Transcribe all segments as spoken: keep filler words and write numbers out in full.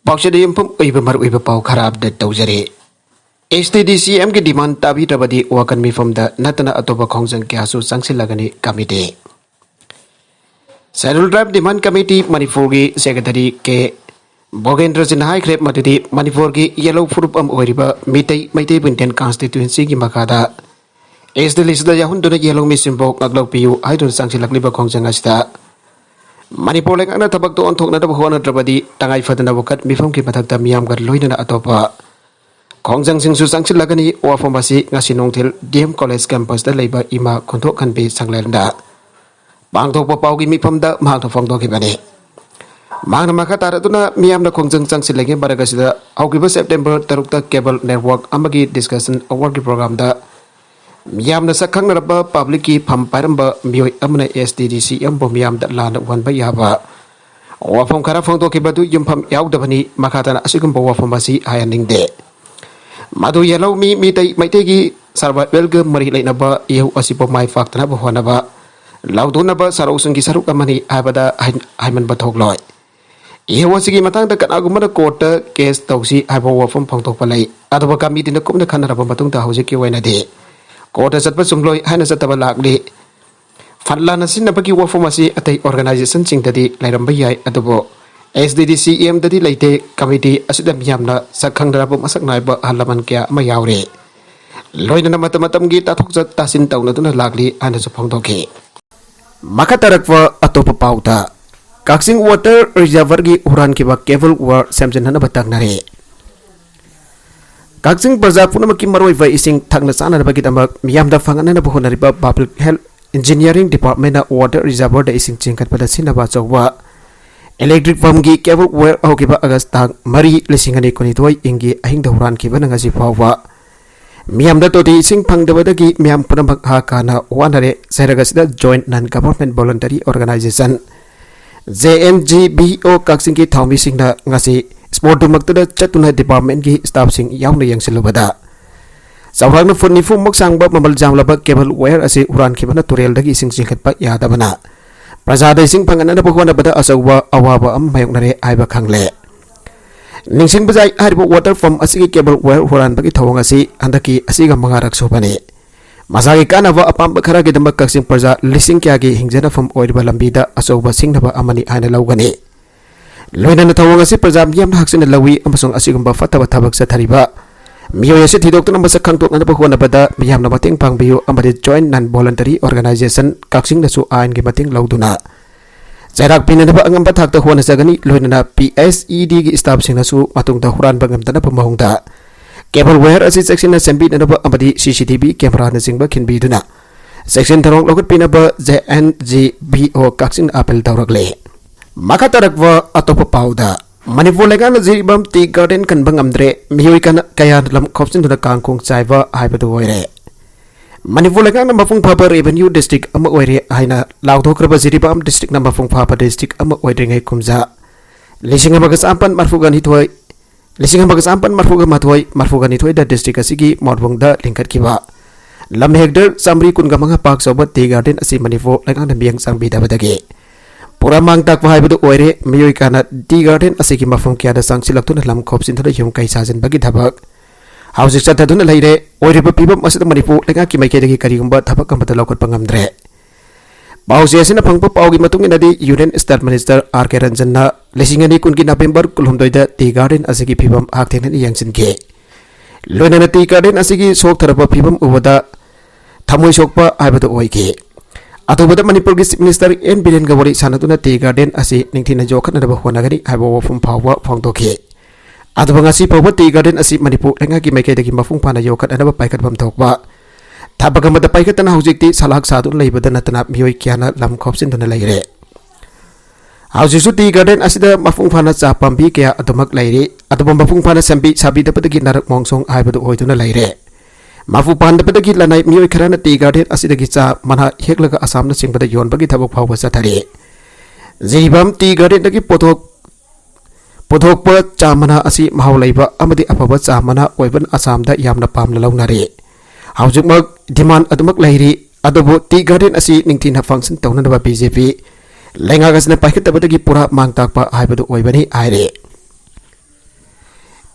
ꯄꯥꯎꯆꯦꯗ ꯌꯨꯝꯐꯝ ꯑꯣꯏꯕ ꯃꯔꯨꯑꯣꯏꯕ ꯄꯥꯎ ꯈꯔ ꯑꯞꯗꯦꯠ ꯇꯧꯖꯔꯤ꯫ ꯑꯦꯁ ꯇꯤ ꯗꯤ ꯁꯤ ꯑꯦꯝꯒꯤ ꯗꯤꯃꯥꯟ ꯇꯥꯕꯤꯗ꯭ꯔꯕꯗꯤ ꯋꯥꯀꯟ ꯃꯤꯐꯝꯗ ꯅꯠꯇꯅ ꯑꯇꯣꯞꯄ ꯈꯣꯡꯖꯪ ꯀꯌꯥꯁꯨ ꯆꯪꯁꯤꯜꯂꯒꯅꯤ ꯀꯃꯤꯇꯤ꯫ ꯁꯦꯗꯨꯜ ꯇ꯭ꯔꯥꯏꯕ ꯗꯤꯃꯥꯟ ꯀꯃꯤꯇꯤ ꯃꯅꯤꯄꯨꯔꯒꯤ ꯁꯦꯀ꯭ꯔꯦꯇꯔꯤ ꯀꯦ ꯚꯣꯒꯦꯟꯗ꯭ꯔꯖꯤꯅ ꯍꯥꯏꯈ꯭ꯔꯦ, ꯃꯗꯨꯗꯤ ꯃꯅꯤꯄꯨꯔꯒꯤ ꯌꯦꯜꯍꯧ ꯐꯨꯔꯨꯞ ꯑꯃ ꯑꯣꯏꯔꯤꯕ ꯃꯤꯇꯩ, ꯃꯩꯇꯩꯕꯨ ꯏꯟꯗꯤꯌꯟ ꯀꯟꯁꯇꯤꯇ꯭ꯌꯨꯟꯁꯤꯒꯤ ꯃꯈꯥꯗ ꯑꯦꯁ ꯗꯤ ꯂꯤꯁꯇ ꯌꯥꯎꯍꯟꯗꯨꯅ ꯌꯦꯜꯍꯧ ꯃꯤꯁꯤꯡꯕꯨ ꯉꯥꯛꯂꯧꯕꯤꯌꯨ ꯍꯥꯏꯗꯨꯅ ꯆꯪꯁꯤꯜꯂꯛꯂꯤꯕ ꯈꯣꯡꯖꯪ ꯑꯁꯤꯗ ꯃꯅꯤꯄꯨꯔ ꯂꯩꯉꯥꯛꯅ ꯊꯕꯛꯇ ꯑꯣꯟꯊꯣꯛꯅꯅꯕ ꯍꯣꯠꯅꯗ꯭ꯔꯕꯗꯤ ꯇꯉꯥꯏ ꯐꯗꯅ ꯋꯥꯀꯠ ꯃꯤꯐꯝꯒꯤ ꯃꯊꯛꯇ ꯃꯤꯌꯥꯝꯒ ꯂꯣꯏꯅꯅ ꯑꯇꯣꯞꯄ ꯈꯣꯡꯖꯪꯁꯤꯡꯁꯨ ꯆꯪꯁꯤꯜꯂꯒꯅꯤ꯫ ꯋꯥꯐꯝ ꯑꯁꯤ ꯉꯁꯤ ꯅꯨꯡꯊꯤꯜ ꯗꯤ ꯑꯦꯝ ꯀꯣꯂꯦꯖ ꯀꯦꯝꯄꯁꯇ ꯂꯩꯕ ꯏꯃꯥ ꯈꯨꯟꯊꯣꯛ ꯈꯟꯕꯤ ꯁꯪꯂꯦꯟꯗ ꯄꯥꯡꯊꯣꯛꯄ ꯄꯥꯎꯒꯤ ꯃꯤꯐꯝꯗ ꯃꯍꯥꯛꯅ ꯐꯣꯡꯗꯣꯛꯈꯤꯕꯅꯤ꯫ ꯃꯍꯥꯛꯅ ꯃꯈꯥ ꯇꯥꯔꯗꯨꯅ ꯃꯤꯌꯥꯝꯅ ꯈꯣꯡꯖꯪ ꯆꯪꯁꯤꯜꯂꯤꯉꯩ ꯃꯔꯛ ꯑꯁꯤꯗ ꯍꯧꯈꯤꯕ ꯁꯦꯞꯇꯦꯝꯕꯔ ꯇꯔꯨꯛꯇ ꯀꯦꯕꯜ ꯅꯦꯠꯋꯥꯔꯛ ꯑꯃꯒꯤ ꯗꯤꯁꯀꯁꯟ ꯑꯋꯥꯔꯒꯤ ꯄ꯭ꯔꯣꯒ꯭ꯔꯥꯝꯗ ꯃꯤꯌꯥꯝꯅ ꯁꯛ ꯈꯪꯅꯔꯕ ꯄꯕ꯭ꯂꯤꯛꯀꯤ ꯐꯝ ꯄꯥꯏꯔꯝꯕ ꯃꯤꯑꯣꯏ ꯑꯃꯅ ꯑꯦꯁ ꯇꯤ ꯗꯤ ꯁꯤ ꯑꯦꯝꯕꯨ ꯃꯤꯌꯥꯝꯗ ꯂꯥꯟꯅ ꯎꯍꯟꯕ ꯌꯥꯕ ꯋꯥꯐꯝ ꯈꯔ ꯐꯣꯡꯗꯣꯛꯈꯤꯕꯗꯨ ꯌꯨꯝꯐꯝ ꯌꯥꯎꯗꯕꯅꯤ꯫ ꯃꯈꯥ ꯇꯥꯅ ꯑꯁꯤꯒꯨꯝꯕ ꯋꯥꯐꯝ ꯑꯁꯤ ꯍꯥꯏꯍꯟꯅꯤꯡꯗꯦ꯫ ꯃꯗꯨ ꯌꯦꯜꯍꯧ ꯃꯤ ꯃꯤꯇꯩ ꯃꯩꯇꯩꯒꯤ ꯁꯔꯚꯥꯏꯚꯦꯜꯒ ꯃꯔꯤ ꯂꯩꯅꯕ ꯏꯍꯧ ꯑꯁꯤꯕꯨ ꯃꯥꯏ ꯄꯥꯛꯇꯅꯕ ꯍꯣꯠꯅꯕ, ꯂꯧꯗꯨꯅꯕ ꯁꯔꯧꯁꯤꯡꯒꯤ ꯁꯔꯨꯛ ꯑꯃꯅꯤ ꯍꯥꯏꯕꯗ ꯍꯥꯏ-, ꯍꯥꯏꯃꯟꯕ ꯊꯣꯛꯂꯣꯏ꯫ ꯏꯍꯧ ꯑꯁꯤꯒꯤ ꯃꯇꯥꯡꯗ ꯀꯅꯥꯒꯨꯝꯕꯅ ꯀꯣꯔꯠꯇ ꯀꯦꯁ ꯇꯧꯁꯤ ꯍꯥꯏꯕ ꯋꯥꯐꯝ ꯐꯣꯡꯗꯣꯛꯄ ꯂꯩ, ꯑꯗꯨꯕꯨ ꯀꯃꯤꯇꯤꯅ ꯀꯨꯞꯅ ꯈꯟꯅꯔꯕ ꯃꯇꯨꯡꯗ ꯍꯧꯖꯤꯛꯀꯤ ꯑꯣꯏꯅꯗꯤ ꯀꯣꯔꯠꯇ ꯆꯠꯄ ꯆꯨꯝꯂꯣꯏ ꯍꯥꯏꯅ ꯆꯠꯇꯕ ꯂꯥꯛꯂꯤ꯫ ꯐꯟ ꯂꯥꯟꯅ ꯁꯤꯖꯤꯟꯅꯕꯒꯤ ꯋꯥꯐꯝ ꯑꯁꯤ ꯑꯇꯩ ꯑꯣꯔꯒꯅꯥꯏꯖꯦꯁꯟꯁꯤꯡꯗꯗꯤ ꯂꯩꯔꯝꯕ ꯌꯥꯏ, ꯑꯗꯨꯕꯨ ꯑꯦꯁ ꯗꯤ ꯗꯤ ꯁꯤ ꯑꯦꯝꯗꯗꯤ ꯂꯩꯇꯦ꯫ ꯀꯃꯤꯇꯤ ꯑꯁꯤꯗ ꯃꯤꯌꯥꯝꯅ ꯁꯛ ꯈꯪꯅꯔꯕ ꯃꯁꯛ ꯅꯥꯏꯕ ꯑꯍꯜ ꯂꯃꯟ ꯀꯌꯥ ꯑꯃ ꯌꯥꯎꯔꯤ꯫ ꯂꯣꯏꯅꯅ ꯃꯇꯝ ꯃꯇꯝꯒꯤ ꯇꯥꯊꯣꯛ ꯆꯠ ꯇꯥꯁꯤꯟ ꯇꯧꯅꯗꯨꯅ ꯂꯥꯛꯂꯤ ꯍꯥꯏꯅꯁꯨ ꯐꯣꯡꯗꯣꯛꯈꯤ꯫ ꯃꯈꯥ ꯇꯥꯔꯛꯄ ꯑꯇꯣꯞꯄ ꯄꯥꯎꯗ, ꯀꯛꯆꯤꯡ ꯋꯥꯇꯔ ꯔꯤꯖꯔꯚꯔꯒꯤ ꯍꯨꯔꯥꯟꯈꯤꯕ ꯀꯦꯕꯜ ꯋꯥꯌꯔ ꯁꯦꯝꯖꯤꯟꯅꯅꯕ ꯇꯛꯅꯔꯦ꯫ ꯀꯛꯆꯤꯡ ꯄ꯭ꯔꯖꯥ ꯄꯨꯝꯅꯃꯛꯀꯤ ꯃꯔꯨꯑꯣꯏꯕ ꯏꯁꯤꯡ ꯊꯛꯅ ꯆꯥꯅꯅꯕꯒꯤꯗꯃꯛ ꯃꯤꯌꯥꯝꯗ ꯐꯪꯍꯟꯅꯕ ꯍꯣꯠꯅꯔꯤꯕ ꯄꯕ꯭ꯂꯤꯛ ꯍꯦꯜꯊ ꯏꯟꯖꯤꯅꯤꯌꯥꯔꯤꯡ ꯗꯤꯄꯥꯔꯠꯃꯦꯟꯅ ꯋꯥꯇꯔ ꯔꯤꯖꯔꯚꯔꯗ ꯏꯁꯤꯡ ꯆꯤꯡꯈꯠꯄꯗ ꯁꯤꯖꯤꯟꯅꯕ ꯑꯆꯧꯕ ꯏꯂꯦꯛꯇ꯭ꯔꯤꯛ ꯄꯝꯒꯤ ꯀꯦꯕꯜ ꯋꯥꯌꯔ ꯍꯧꯈꯤꯕ ꯑꯥꯒꯁ ꯇꯥꯡ ꯃꯔꯤ, ꯂꯤꯁꯤꯡ ꯑꯅꯤ ꯀꯨꯟꯅꯤꯊꯣꯏ ꯏꯪꯒꯤ ꯑꯍꯤꯡꯗ ꯍꯨꯔꯥꯟꯈꯤꯕꯅ ꯉꯁꯤ ꯐꯥꯎꯕ ꯃꯤꯌꯥꯝꯗ ꯇꯣꯇꯤ ꯏꯁꯤꯡ ꯐꯪꯗꯕꯗꯒꯤ ꯃꯤꯌꯥꯝ ꯄꯨꯝꯅꯃꯛ ꯍꯥ ꯀꯥꯅ ꯋꯥꯅꯔꯦ꯫ ꯆꯩꯔꯛ ꯑꯁꯤꯗ Joint Non Government Voluntary Organization, J N G V O, ꯀꯛꯆꯤꯡꯒꯤ ꯊꯧꯃꯤꯁꯤꯡꯅ ꯉꯁꯤ ꯁ꯭ꯄꯣꯠꯇꯨꯃꯛꯇꯗ ꯆꯠꯇꯨꯅ ꯗꯤꯄꯥꯔꯠꯃꯦꯟꯒꯤ ꯁ꯭ꯇꯥꯐꯁꯤꯡ ꯌꯥꯎꯅ ꯌꯦꯡꯁꯤꯜꯂꯨꯕꯗ, ꯆꯥꯎꯔꯥꯛꯅ ꯐꯨꯠ ꯅꯤꯐꯨꯃꯨꯛ ꯁꯥꯡꯕ ꯃꯃꯜ ꯌꯥꯝꯂꯕ ꯀꯦꯕꯜ ꯋꯥꯌꯔ ꯑꯁꯤ ꯍꯨꯔꯥꯟꯈꯤꯕꯅ ꯇꯨꯔꯦꯜꯗꯒꯤ ꯏꯁꯤꯡ ꯆꯤꯡꯈꯠꯄ ꯌꯥꯗꯕꯅ ꯄ꯭ꯔꯖꯥꯗ ꯏꯁꯤꯡ ꯐꯪꯍꯟꯅꯕ ꯍꯣꯠꯅꯕꯗ ꯑꯆꯧꯕ ꯑꯋꯥꯕ ꯑꯃ ꯃꯥꯌꯣꯛꯅꯔꯦ ꯍꯥꯏꯕ ꯈꯪꯂꯦ꯫ ꯅꯤꯡꯁꯤꯡꯕ ꯌꯥꯏ, ꯍꯥꯏꯔꯤꯕ water pump ꯑꯁꯤꯒꯤ cable wire ꯍꯨꯔꯥꯟꯕꯒꯤ ꯊꯧꯑꯣꯡ ꯑꯁꯤ ꯍꯟꯗꯛꯀꯤ ꯑꯁꯤꯒ ꯃꯉꯥꯔꯛ ꯁꯨꯕꯅꯤ꯫ ꯃꯁꯥꯒꯤ ꯀꯥꯟꯅꯕ ꯑꯄꯥꯝꯕ ꯈꯔꯒꯤꯗꯃꯛ ꯀꯛꯆꯤꯡ ꯄ꯭ꯔꯖꯥ ꯂꯤꯁꯤꯡ ꯀꯌꯥꯒꯤ ꯍꯤꯡꯖꯅꯐꯝ ꯑꯣꯏꯔꯤꯕ ꯂꯝꯕꯤꯗ ꯑꯆꯧꯕ ꯁꯤꯡꯅꯕ ꯑꯃꯅꯤ ꯍꯥꯏꯅ ꯂꯧꯒꯅꯤ꯫ ꯂꯣꯏꯅꯅ ꯊꯧꯑꯣꯡ ꯑꯁꯤ ꯄ꯭ꯔꯖꯥ ꯃꯤꯌꯥꯝꯅ ꯍꯛꯆꯤꯟꯅ ꯂꯧꯏ ꯑꯃꯁꯨꯡ ꯑꯁꯤꯒꯨꯝꯕ ꯐꯠꯇꯕ ꯊꯕꯛ ꯆꯠꯊꯔꯤꯕ ꯃꯤꯑꯣꯏ ꯑꯁꯤ ꯊꯤꯗꯣꯛꯇꯨꯅ ꯃꯁꯛ ꯈꯪꯗꯣꯛꯅꯅꯕ ꯍꯣꯠꯅꯕꯗ ꯃꯤꯌꯥꯝꯅ ꯃꯇꯦꯡ ꯄꯥꯡꯕꯤꯌꯨ ꯑꯃꯗꯤ Joint Non Voluntary Organization ꯀꯛꯆꯤꯡꯅꯁꯨ ꯑꯥꯏꯟꯒꯤ ꯃꯇꯦꯡ ꯂꯧꯗꯨꯅ ꯆꯩꯔꯥꯛ ꯄꯤꯅꯅꯕ ꯑꯉꯝꯕ ꯊꯥꯛꯇ ꯍꯣꯠꯅꯖꯒꯅꯤ꯫ ꯂꯣꯏꯅꯅ P S E D ꯒꯤ staff ꯁꯤꯡꯅꯁꯨ ꯃꯇꯨꯡꯗ ꯍꯨꯔꯥꯟꯕ ꯉꯝꯗꯅꯕ ꯃꯑꯣꯡꯗ cable wire ꯑꯁꯤ ꯆꯦꯛꯁꯤꯟꯅ ꯁꯦꯝꯕꯤꯅꯅꯕ ꯑꯃꯗꯤ C C T V camera ꯅꯆꯤꯡꯕ ꯈꯤꯟꯕꯤꯗꯨꯅ ꯆꯦꯛꯁꯤꯟ ꯊꯧꯔꯥꯡ ꯂꯧꯈꯠꯄꯤꯅꯕ J N G B O ꯀꯛꯆꯤꯡꯅ appeal ꯇꯧꯔꯛꯂꯦ꯫ ꯃꯈꯥ ꯇꯥꯔꯛꯄ ꯑꯇꯣꯞꯄ ꯄꯥꯎꯗ, ꯃꯅꯤꯄꯨꯔ ꯂꯩꯉꯥꯛꯅ ꯖꯤꯔꯤꯕꯥꯝ tea garden ꯀꯟꯕ ꯉꯝꯗ꯭ꯔꯦ, ꯃꯤꯑꯣꯏ ꯀꯅ-, ꯀꯌꯥꯅ ꯂꯝ ꯈꯣꯞꯆꯤꯟꯗꯨꯅ ꯀꯥꯡ ꯈꯣꯡ ꯆꯥꯏꯕ ꯍꯥꯏꯕꯗꯨ ꯑꯣꯏꯔꯦ꯫ ꯃꯅꯤꯄꯨꯔ ꯂꯩꯉꯥꯛꯅ ꯃꯄꯨꯡ ꯐꯥꯕ revenue district ꯑꯃ ꯑꯣꯏꯔꯦ ꯍꯥꯏꯅ ꯂꯥꯎꯊꯣꯛꯈ꯭ꯔꯕ ꯖꯤꯔꯤꯕꯥꯝ district ꯅ ꯃꯄꯨꯡ ꯐꯥꯕ district ꯑꯃ ꯑꯣꯏꯗ꯭ꯔꯤꯉꯩ ꯀꯨꯝꯖꯥ ꯂꯤꯁꯤꯡ ꯑꯃꯒ ꯆꯥꯃꯥꯄꯟ ꯃꯔꯤꯐꯨꯒ ꯅꯤꯊꯣꯏ, ꯂꯤꯁꯤꯡ ꯑꯃꯒ ꯆꯥꯃꯥꯄꯟ ꯃꯔꯤꯐꯨꯒ ꯃꯥꯊꯣꯏ, ꯃꯔꯤꯐꯨꯒ ꯅꯤꯊꯣꯏꯗ district ꯑꯁꯤꯒꯤ ꯃꯣꯠꯕꯨꯡꯗ ꯂꯤꯡꯈꯠꯈꯤꯕ ꯂꯝ hectare ꯆꯥꯃꯔꯤ ꯀꯨꯟꯒ ꯃꯉꯥ ꯄꯥꯛ ꯆꯥꯎꯕ tea garden ꯑꯁꯤ ꯃꯅꯤꯄꯨꯔ ꯂꯩꯉꯥꯛꯅ ꯃꯤꯠꯌꯦꯡ ꯆꯪꯕꯤꯗꯕꯗꯒꯤ ꯄꯨꯔꯥ ꯃꯥꯡ ꯇꯥꯛꯄ ꯍꯥꯏꯕꯗꯨ ꯑꯣꯏꯔꯦ꯫ ꯃꯤꯑꯣꯏ ꯀꯌꯥꯅ tea garden ꯑꯁꯤꯒꯤ ꯃꯐꯝ ꯀꯌꯥꯗ ꯆꯪꯁꯤꯜꯂꯛꯇꯨꯅ ꯂꯝ ꯈꯣꯞꯆꯤꯟꯗꯨꯅ ꯌꯨꯝ ꯀꯩ ꯁꯥꯖꯤꯟꯕꯒꯤ ꯊꯕꯛ ꯍꯧꯖꯤꯛ ꯆꯠꯊꯗꯨꯅ ꯂꯩꯔꯦ꯫ ꯑꯣꯏꯔꯤꯕ ꯐꯤꯕꯝ ꯑꯁꯤꯗ ꯃꯅꯤꯄꯨꯔ ꯂꯩꯉꯥꯛꯀꯤ ꯃꯥꯏꯀꯩꯗꯒꯤ ꯀꯔꯤꯒꯨꯝꯕ ꯊꯕꯛ ꯑꯃꯠꯇ ꯂꯧꯈꯠꯄ ꯉꯝꯗ꯭ꯔꯦ꯫ ꯄꯥꯎꯆꯦ ꯑꯁꯤꯅ ꯐꯪꯕ ꯄꯥꯎꯒꯤ ꯃꯇꯨꯡ ꯏꯟꯅꯗꯤ, Union State Minister R K ꯔꯟꯖꯟꯅ ꯂꯤꯁꯤꯡ ꯑꯅꯤ ꯀꯨꯟꯒꯤ November ꯀꯨꯟꯍꯨꯝꯗꯣꯏꯗ tea garden ꯑꯁꯤꯒꯤ ꯐꯤꯕꯝ ꯍꯛꯊꯦꯡꯅꯅ ꯌꯦꯡꯁꯤꯟꯈꯤ꯫ ꯂꯣꯏꯅꯅ tea garden ꯑꯁꯤꯒꯤ ꯁꯣꯛꯊꯔꯕ ꯐꯤꯕꯝ ꯎꯕꯗ ꯊꯃꯣꯏ ꯁꯣꯛꯄ ꯍꯥꯏꯕꯗꯨ ꯑꯣꯏꯈꯤ꯫ ꯑꯊꯨꯕꯗ ꯃꯅꯤꯄꯨꯔꯒꯤ Chief Minister ꯑꯦꯟ ꯕꯤꯔꯦꯟꯒ ꯋꯥꯔꯤ ꯁꯥꯟꯅꯗꯨꯅ tea garden ꯑꯁꯤ ꯅꯤꯡꯊꯤꯅ ꯌꯣꯛꯈꯠꯅꯅꯕ ꯍꯣꯠꯅꯒꯅꯤ ꯍꯥꯏꯕ ꯋꯥꯐꯝ ꯐꯥꯎꯕ ꯐꯣꯡꯗꯣꯛꯈꯤ꯫ ꯑꯗꯨꯕꯨ ꯉꯁꯤ ꯐꯥꯎꯕ tea garden ꯑꯁꯤ ꯃꯅꯤꯄꯨꯔ ꯂꯩꯉꯥꯛꯀꯤ ꯃꯥꯏꯀꯩꯗꯒꯤ ꯃꯄꯨꯡ ꯐꯥꯅ ꯌꯣꯛꯈꯠꯅꯅꯕ ꯄꯥꯏꯈꯠꯐꯝ ꯊꯣꯛꯄ ꯊꯕꯛ ꯑꯃꯗ ꯄꯥꯏꯈꯠꯇꯅ ꯍꯧꯖꯤꯛꯇꯤ ꯁꯂꯥꯛ ꯁꯥꯗꯨꯅ ꯂꯩꯕꯗ ꯅꯠꯇꯅ ꯃꯤꯑꯣꯏ ꯀꯌꯥꯅ ꯂꯝ ꯈꯣꯞꯆꯤꯟꯗꯨꯅ ꯂꯩꯔꯦ꯫ ꯍꯧꯖꯤꯛꯁꯨ tea garden ꯑꯁꯤꯗ ꯃꯄꯨꯡ ꯐꯥꯅ ꯆꯥ ꯄꯥꯝꯕꯤ ꯀꯌꯥ ꯑꯗꯨꯃꯛ ꯂꯩꯔꯤ, ꯑꯗꯨꯕꯨ ꯃꯄꯨꯡ ꯐꯥꯅ ꯁꯦꯝꯕꯤ ꯁꯥꯕꯤꯗꯕꯗꯒꯤ ꯅꯥꯔꯛ ꯃꯣꯡꯁꯣꯡ ꯍꯥꯏꯕꯗꯨ ꯑꯣꯏꯗꯨꯅ ꯂꯩꯔꯦ꯫ ꯃꯄꯨ ꯄꯥꯟꯗꯕꯗꯒꯤ ꯂꯅꯥꯏ ꯃꯤꯑꯣꯏ ꯈꯔꯅ tea garden ꯑꯁꯤꯗꯒꯤ ꯆꯥ ꯃꯅꯥ ꯍꯦꯛꯂꯒ ꯑꯁꯥꯝꯅꯆꯤꯡꯕꯗ ꯌꯣꯟꯕꯒꯤ ꯊꯕꯛ ꯐꯥꯎꯕ ꯆꯠꯊꯔꯤ꯫ ꯖꯤꯔꯤꯕꯥꯝ tea gardenꯗꯒꯤ ꯄꯣꯊꯣꯛ ꯄꯨꯊꯣꯛꯄ ꯆꯥ ꯃꯅꯥ ꯑꯁꯤ ꯃꯍꯥꯎ ꯂꯩꯕ ꯑꯃꯗꯤ ꯑꯐꯕ ꯆꯥ ꯃꯅꯥ ꯑꯣꯏꯕꯅ ꯑꯁꯥꯝꯗ ꯌꯥꯝꯅ ꯄꯥꯝꯅ ꯂꯧꯅꯔꯤ꯫ ꯍꯧꯖꯤꯛꯃꯛ demand ꯑꯗꯨꯃꯛ ꯂꯩꯔꯤ, ꯑꯗꯨꯕꯨ tea garden ꯑꯁꯤ ꯅꯤꯡꯊꯤꯅ function ꯇꯧꯅꯅꯕ ꯕꯤ ꯖꯦ ꯄꯤ ꯂꯩꯉꯥꯛ ꯑꯁꯤꯅ ꯄꯥꯏꯈꯠꯇꯕꯗꯒꯤ ꯄꯨꯔꯥ ꯃꯥꯡ ꯇꯥꯛꯄ ꯍꯥꯏꯕꯗꯨ ꯑꯣꯏꯕꯅꯤ ꯍꯥꯏꯔꯤ꯫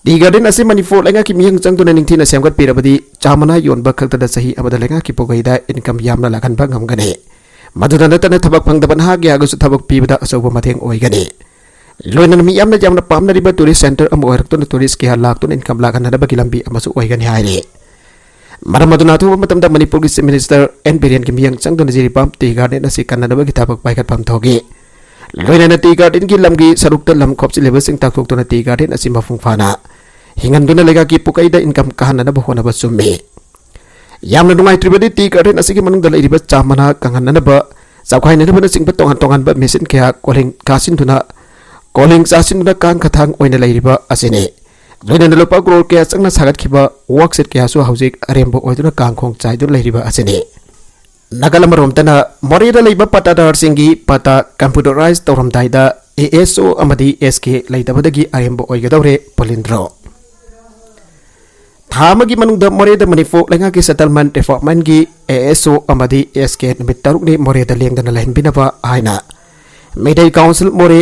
Tea Garden ꯑꯁꯤ ꯃꯅꯤꯄꯨꯔ ꯂꯩꯉꯥꯛꯀꯤ ꯃꯤꯠꯌꯦꯡ ꯆꯪꯗꯨꯅ ꯅꯤꯡꯊꯤꯅ ꯁꯦꯝꯒꯠꯄꯤꯔꯕꯗꯤ ꯆꯥ ꯃꯅꯥ ꯌꯣꯟꯕ ꯈꯛꯇꯗ ꯆꯍꯤ ꯑꯃꯗ ꯂꯩꯉꯥꯛꯀꯤ ꯄꯨꯒꯩꯗ income ꯌꯥꯝꯅ ꯂꯥꯛꯍꯟꯕ ꯉꯝꯒꯅꯤ꯫ ꯃꯗꯨꯗ ꯅꯠꯇꯅ ꯊꯕꯛ ꯐꯪꯗꯕ ꯅꯍꯥ ꯀꯌꯥꯒꯤꯁꯨ ꯊꯕꯛ ꯄꯤꯕꯗ ꯑꯆꯧꯕ ꯃꯇꯦꯡ ꯑꯣꯏꯒꯅꯤ꯫ ꯂꯣꯏꯅꯅ ꯃꯤ ꯌꯥꯝꯅ ꯌꯥꯝꯅ ꯄꯥꯝꯅꯔꯤꯕ tourist centre ꯑꯃ ꯑꯣꯏꯔꯛꯇꯨꯅ tourist ꯀꯌꯥ ꯂꯥꯛꯇꯨꯅ income ꯂꯥꯛꯍꯟꯅꯕꯒꯤ ꯂꯝꯕꯤ ꯑꯃꯁꯨ ꯑꯣꯏꯒꯅꯤ ꯍꯥꯏꯔꯤ꯫ ꯃꯔꯝ ꯑꯗꯨꯅ ꯑꯊꯨꯕ ꯃꯇꯝꯗ ꯃꯅꯤꯄꯨꯔꯒꯤ Chief Minister ꯑꯦꯟ ꯕꯤꯔꯦꯟꯒꯤ ꯃꯤꯠꯌꯦꯡ ꯆꯪꯗꯨꯅ ꯖꯤꯔꯤꯕꯥꯝ Tea Garden ꯑꯁꯤ ꯀꯟꯅꯅꯕꯒꯤ ꯊꯕꯛ ꯄꯥꯏꯈꯠꯐꯝ ꯊꯣꯛꯏ꯫ ꯂꯣꯏꯅꯅ Tea Gardenꯒꯤ ꯂꯝꯒꯤ ꯁꯔꯨꯛꯇ ꯂꯝ ꯈꯣꯞꯆꯤꯜꯂꯤꯕꯁꯤꯡ ꯇꯥꯛꯊꯣꯛꯇꯨꯅ Tea Garden ꯑꯁꯤ ꯃꯄꯨꯡ ꯐꯥꯅ ꯍꯤꯡꯍꯟꯗꯨꯅ ꯂꯩꯉꯥꯛꯀꯤ ꯄꯨꯀꯩꯗ income ꯀꯥꯍꯟꯅꯅꯕ ꯍꯣꯠꯅꯕ ꯆꯨꯝꯃꯤ꯫ ꯌꯥꯝꯅ ꯅꯨꯡꯉꯥꯏꯇ꯭ꯔꯤꯕꯗꯤ Tea Garden ꯑꯁꯤꯒꯤ ꯃꯅꯨꯡꯗ ꯂꯩꯔꯤꯕ ꯆꯥ ꯃꯅꯥ ꯀꯪꯍꯟꯅꯅꯕ, ꯆꯥꯎꯈꯥꯏꯅꯅꯕꯅꯆꯤꯡꯕ ꯇꯣꯉꯥꯟ ꯇꯣꯉꯥꯟꯕ machine ꯀꯌꯥ ꯀꯣꯜꯍꯤꯡ ꯀꯥꯁꯤꯟꯗꯨꯅ, ꯀꯣꯜꯍꯤꯡ ꯆꯥꯁꯤꯟꯗꯨꯅ ꯀꯥꯡ ꯈꯊꯥꯡ ꯑꯣꯏꯅ ꯂꯩꯔꯤꯕ ꯑꯁꯤꯅꯤ꯫ ꯂꯣꯏꯅꯅ ꯂꯨꯄꯥ ꯀ꯭ꯔꯣꯔ ꯀꯌꯥ ꯆꯪꯅ ꯁꯥꯒꯠꯈꯤꯕ work shed ꯀꯌꯥꯁꯨ ꯍꯧꯖꯤꯛ ꯑꯔꯦꯝꯕ ꯑꯣꯏꯗꯨꯅ ꯀꯥꯡꯈꯣꯡ ꯆꯥꯏꯗꯨꯅ ꯂꯩꯔꯤꯕ ꯑꯁꯤꯅꯤ꯫ ꯅꯥꯀꯜ ꯑꯃꯔꯣꯝꯗꯅ ꯃꯣꯔꯦꯗ ꯂꯩꯕ ꯄꯠꯇꯥꯗꯥꯔꯁꯤꯡꯒꯤ ꯄꯠꯇꯥ computerize ꯇꯧꯔꯝꯗꯥꯏꯗ ꯑꯦ ꯑꯦꯁ ꯑꯣ ꯑꯃꯗꯤ ꯑꯦꯁ ꯀꯦ ꯂꯩꯇꯕꯗꯒꯤ ꯑꯔꯦꯝꯕ ꯑꯣꯏꯒꯗꯧꯔꯦ ꯄꯣꯂꯤꯟꯗ꯭ꯔꯣ꯫ ꯊꯥ ꯑꯃꯒꯤ ꯃꯅꯨꯡꯗ ꯃꯣꯔꯦꯗ ꯃꯅꯤꯄꯨꯔ ꯂꯩꯉꯥꯛꯀꯤ settlement departmentꯀꯤ ꯑꯦ ꯑꯦꯁ ꯑꯣ ꯑꯃꯗꯤ ꯑꯦꯁ ꯀꯦ ꯅꯨꯃꯤꯠ ꯇꯔꯨꯛꯅꯤ ꯃꯣꯔꯦꯗ ꯂꯦꯡꯗꯅ ꯂꯩꯍꯟꯕꯤꯅꯕ ꯍꯥꯏꯅ Meitei Council ꯃꯣꯔꯦ,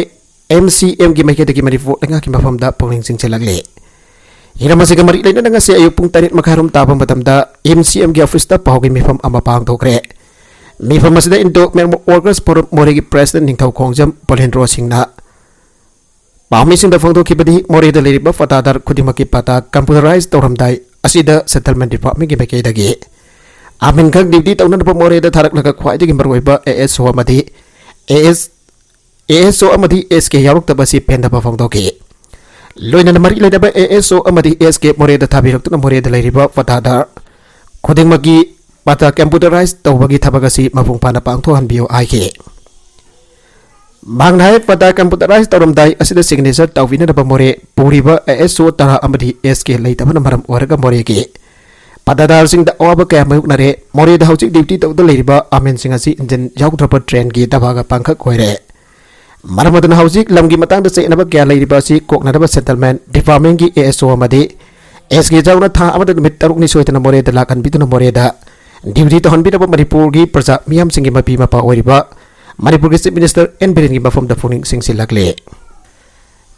ꯑꯦꯝ ꯁꯤ ꯑꯦꯝꯒꯤ ꯃꯥꯏꯀꯩꯗꯒꯤ ꯃꯅꯤꯄꯨꯔ ꯂꯩꯉꯥꯛꯀꯤ ꯃꯐꯝꯗ ꯄꯨꯛꯅꯤꯡ ꯆꯤꯡꯁꯤꯜꯂꯛꯂꯤ꯫ ꯍꯤꯔꯝ ꯑꯁꯤꯒ ꯃꯔꯤ ꯂꯩꯅꯅ ꯉꯁꯤ ꯑꯌꯨꯛ ꯄꯨꯡ ꯇꯔꯦꯠ ꯃꯈꯥꯏꯔꯣꯝ ꯇꯥꯕ ꯃꯇꯝꯗ ꯑꯦꯝ ꯁꯤ ꯑꯦꯝꯒꯤ officeꯇ ꯄꯥꯎꯒꯤ ꯃꯤꯐꯝ ꯑꯃ ꯄꯥꯡꯊꯣꯛꯈ꯭ꯔꯦ꯫ ꯃꯤꯐꯝ ꯑꯁꯤꯗ Indo Myanmar Workers Forum ꯃꯣꯔꯦꯒꯤ president ꯅꯤꯡꯊꯧ ꯈꯣꯡꯖꯝ ꯄꯣꯂꯦꯟꯗ꯭ꯔꯣ ꯁꯤꯡꯅ ꯄꯥꯎꯃꯤꯁꯤꯡꯗ ꯐꯣꯡꯗꯣꯛꯈꯤꯕꯗꯤ ꯃꯣꯔꯦꯗ ꯂꯩꯔꯤꯕ ꯄꯠꯇꯥꯗꯥꯔ ꯈꯨꯗꯤꯡꯃꯛꯀꯤ ꯄꯠꯇꯥ computerize ꯇꯧꯔꯝꯗꯥꯏ ꯑꯁꯤꯗ settlement departmentꯀꯤ ꯃꯥꯏꯀꯩꯗꯒꯤ ꯑꯃꯤꯟꯈꯛ duty ꯇꯧꯅꯅꯕ ꯃꯣꯔꯦꯗ ꯊꯥꯔꯛꯂꯒ ꯈ꯭ꯋꯥꯏꯗꯒꯤ ꯃꯔꯨꯑꯣꯏꯕ ꯑꯦ ꯑꯦꯁ ꯑꯣ ꯑꯃꯗꯤ ꯑꯦ ꯑꯦꯁ, ꯑꯦ ꯑꯦꯁ ꯑꯣ ꯑꯃꯗꯤ ꯑꯦꯁ ꯀꯦ ꯌꯥꯎꯔꯛꯇꯕ ꯑꯁꯤ ꯄꯦꯟꯗꯕ ꯐꯣꯡꯗꯣꯛꯈꯤ꯫ ꯂꯣꯏꯅꯅ ꯃꯔꯤ ꯂꯩꯅꯕ ꯑꯦ ꯑꯦꯁ ꯑꯣ ꯑꯃꯗꯤ ꯑꯦꯁ ꯀꯦ ꯃꯣꯔꯦꯗ ꯊꯥꯕꯤꯔꯛꯇꯨꯅ ꯃꯣꯔꯦꯗ ꯂꯩꯔꯤꯕ ꯄꯠꯇꯥꯗꯥꯔ ꯈꯨꯗꯤꯡꯃꯛꯀꯤ ꯄꯠꯇꯥ computerize ꯇꯧꯕꯒꯤ ꯊꯕꯛ ꯑꯁꯤ ꯃꯄꯨꯡ ꯐꯥꯅ ꯄꯥꯡꯊꯣꯛꯍꯟꯕꯤꯌꯨ ꯍꯥꯏꯈꯤ꯫ ꯃꯍꯥꯛꯅ ꯍꯥꯏ, ꯄꯠꯇꯥ computerize ꯇꯧꯔꯝꯗꯥꯏ ꯑꯁꯤꯗ signature ꯇꯧꯕꯤꯅꯅꯕ ꯃꯣꯔꯦ ꯄꯨꯔꯤꯕ ꯑꯦ ꯑꯦꯁ ꯑꯣ ꯇꯔꯥ ꯑꯃꯗꯤ ꯑꯦꯁ ꯀꯦ ꯂꯩꯇꯕꯅ ꯃꯔꯝ ꯑꯣꯏꯔꯒ ꯃꯣꯔꯦꯒꯤ ꯄꯠꯇꯥꯗꯥꯔꯁꯤꯡꯗ ꯑꯋꯥꯕ ꯀꯌꯥ ꯃꯥꯌꯣꯛꯅꯔꯦ꯫ ꯃꯣꯔꯦꯗ ꯍꯧꯖꯤꯛ duty ꯇꯧꯗꯨꯅ ꯂꯩꯔꯤꯕ ꯑꯃꯤꯟꯁꯤꯡ ꯑꯁꯤ engine ꯌꯥꯎꯗ꯭ꯔꯕ trainꯒꯤ ꯗꯕꯥꯒ ꯄꯥꯡꯈꯛ ꯑꯣꯏꯔꯦ꯫ ꯃꯔꯝ ꯑꯗꯨꯅ ꯍꯧꯖꯤꯛ ꯂꯝꯒꯤ ꯃꯇꯥꯡꯗ ꯆꯌꯦꯠꯅꯕ ꯀꯌꯥ ꯂꯩꯔꯤꯕ ꯑꯁꯤ ꯀꯣꯛꯅꯅꯕ settlement departmentꯀꯤ ꯑꯦ ꯑꯦꯁ ꯑꯣ ꯑꯃꯗꯤ ꯑꯦꯁ ꯀꯦ ꯌꯥꯎꯅ ꯊꯥ ꯑꯃꯗ ꯅꯨꯃꯤꯠ ꯇꯔꯨꯛꯅꯤ ꯁꯣꯏꯗꯅ ꯃꯣꯔꯦꯗ ꯂꯥꯛꯍꯟꯕꯤꯗꯨꯅ ꯃꯣꯔꯦꯗ duty ꯇꯧꯍꯟꯕꯤꯅꯕ ꯃꯅꯤꯄꯨꯔꯒꯤ ꯄ꯭ꯔꯖꯥ ꯃꯤꯌꯥꯝꯁꯤꯡꯒꯤ ꯃꯄꯤ ꯃꯄꯥ ꯑꯣꯏꯔꯤꯕ ꯃꯅꯤꯄꯨꯔꯒꯤ Chief Minister ꯑꯦꯟ ꯕꯤꯔꯦꯟꯒꯤ ꯃꯐꯝꯗ ꯄꯨꯛꯅꯤꯡ ꯆꯤꯡꯁꯤꯜꯂꯛꯂꯤ꯫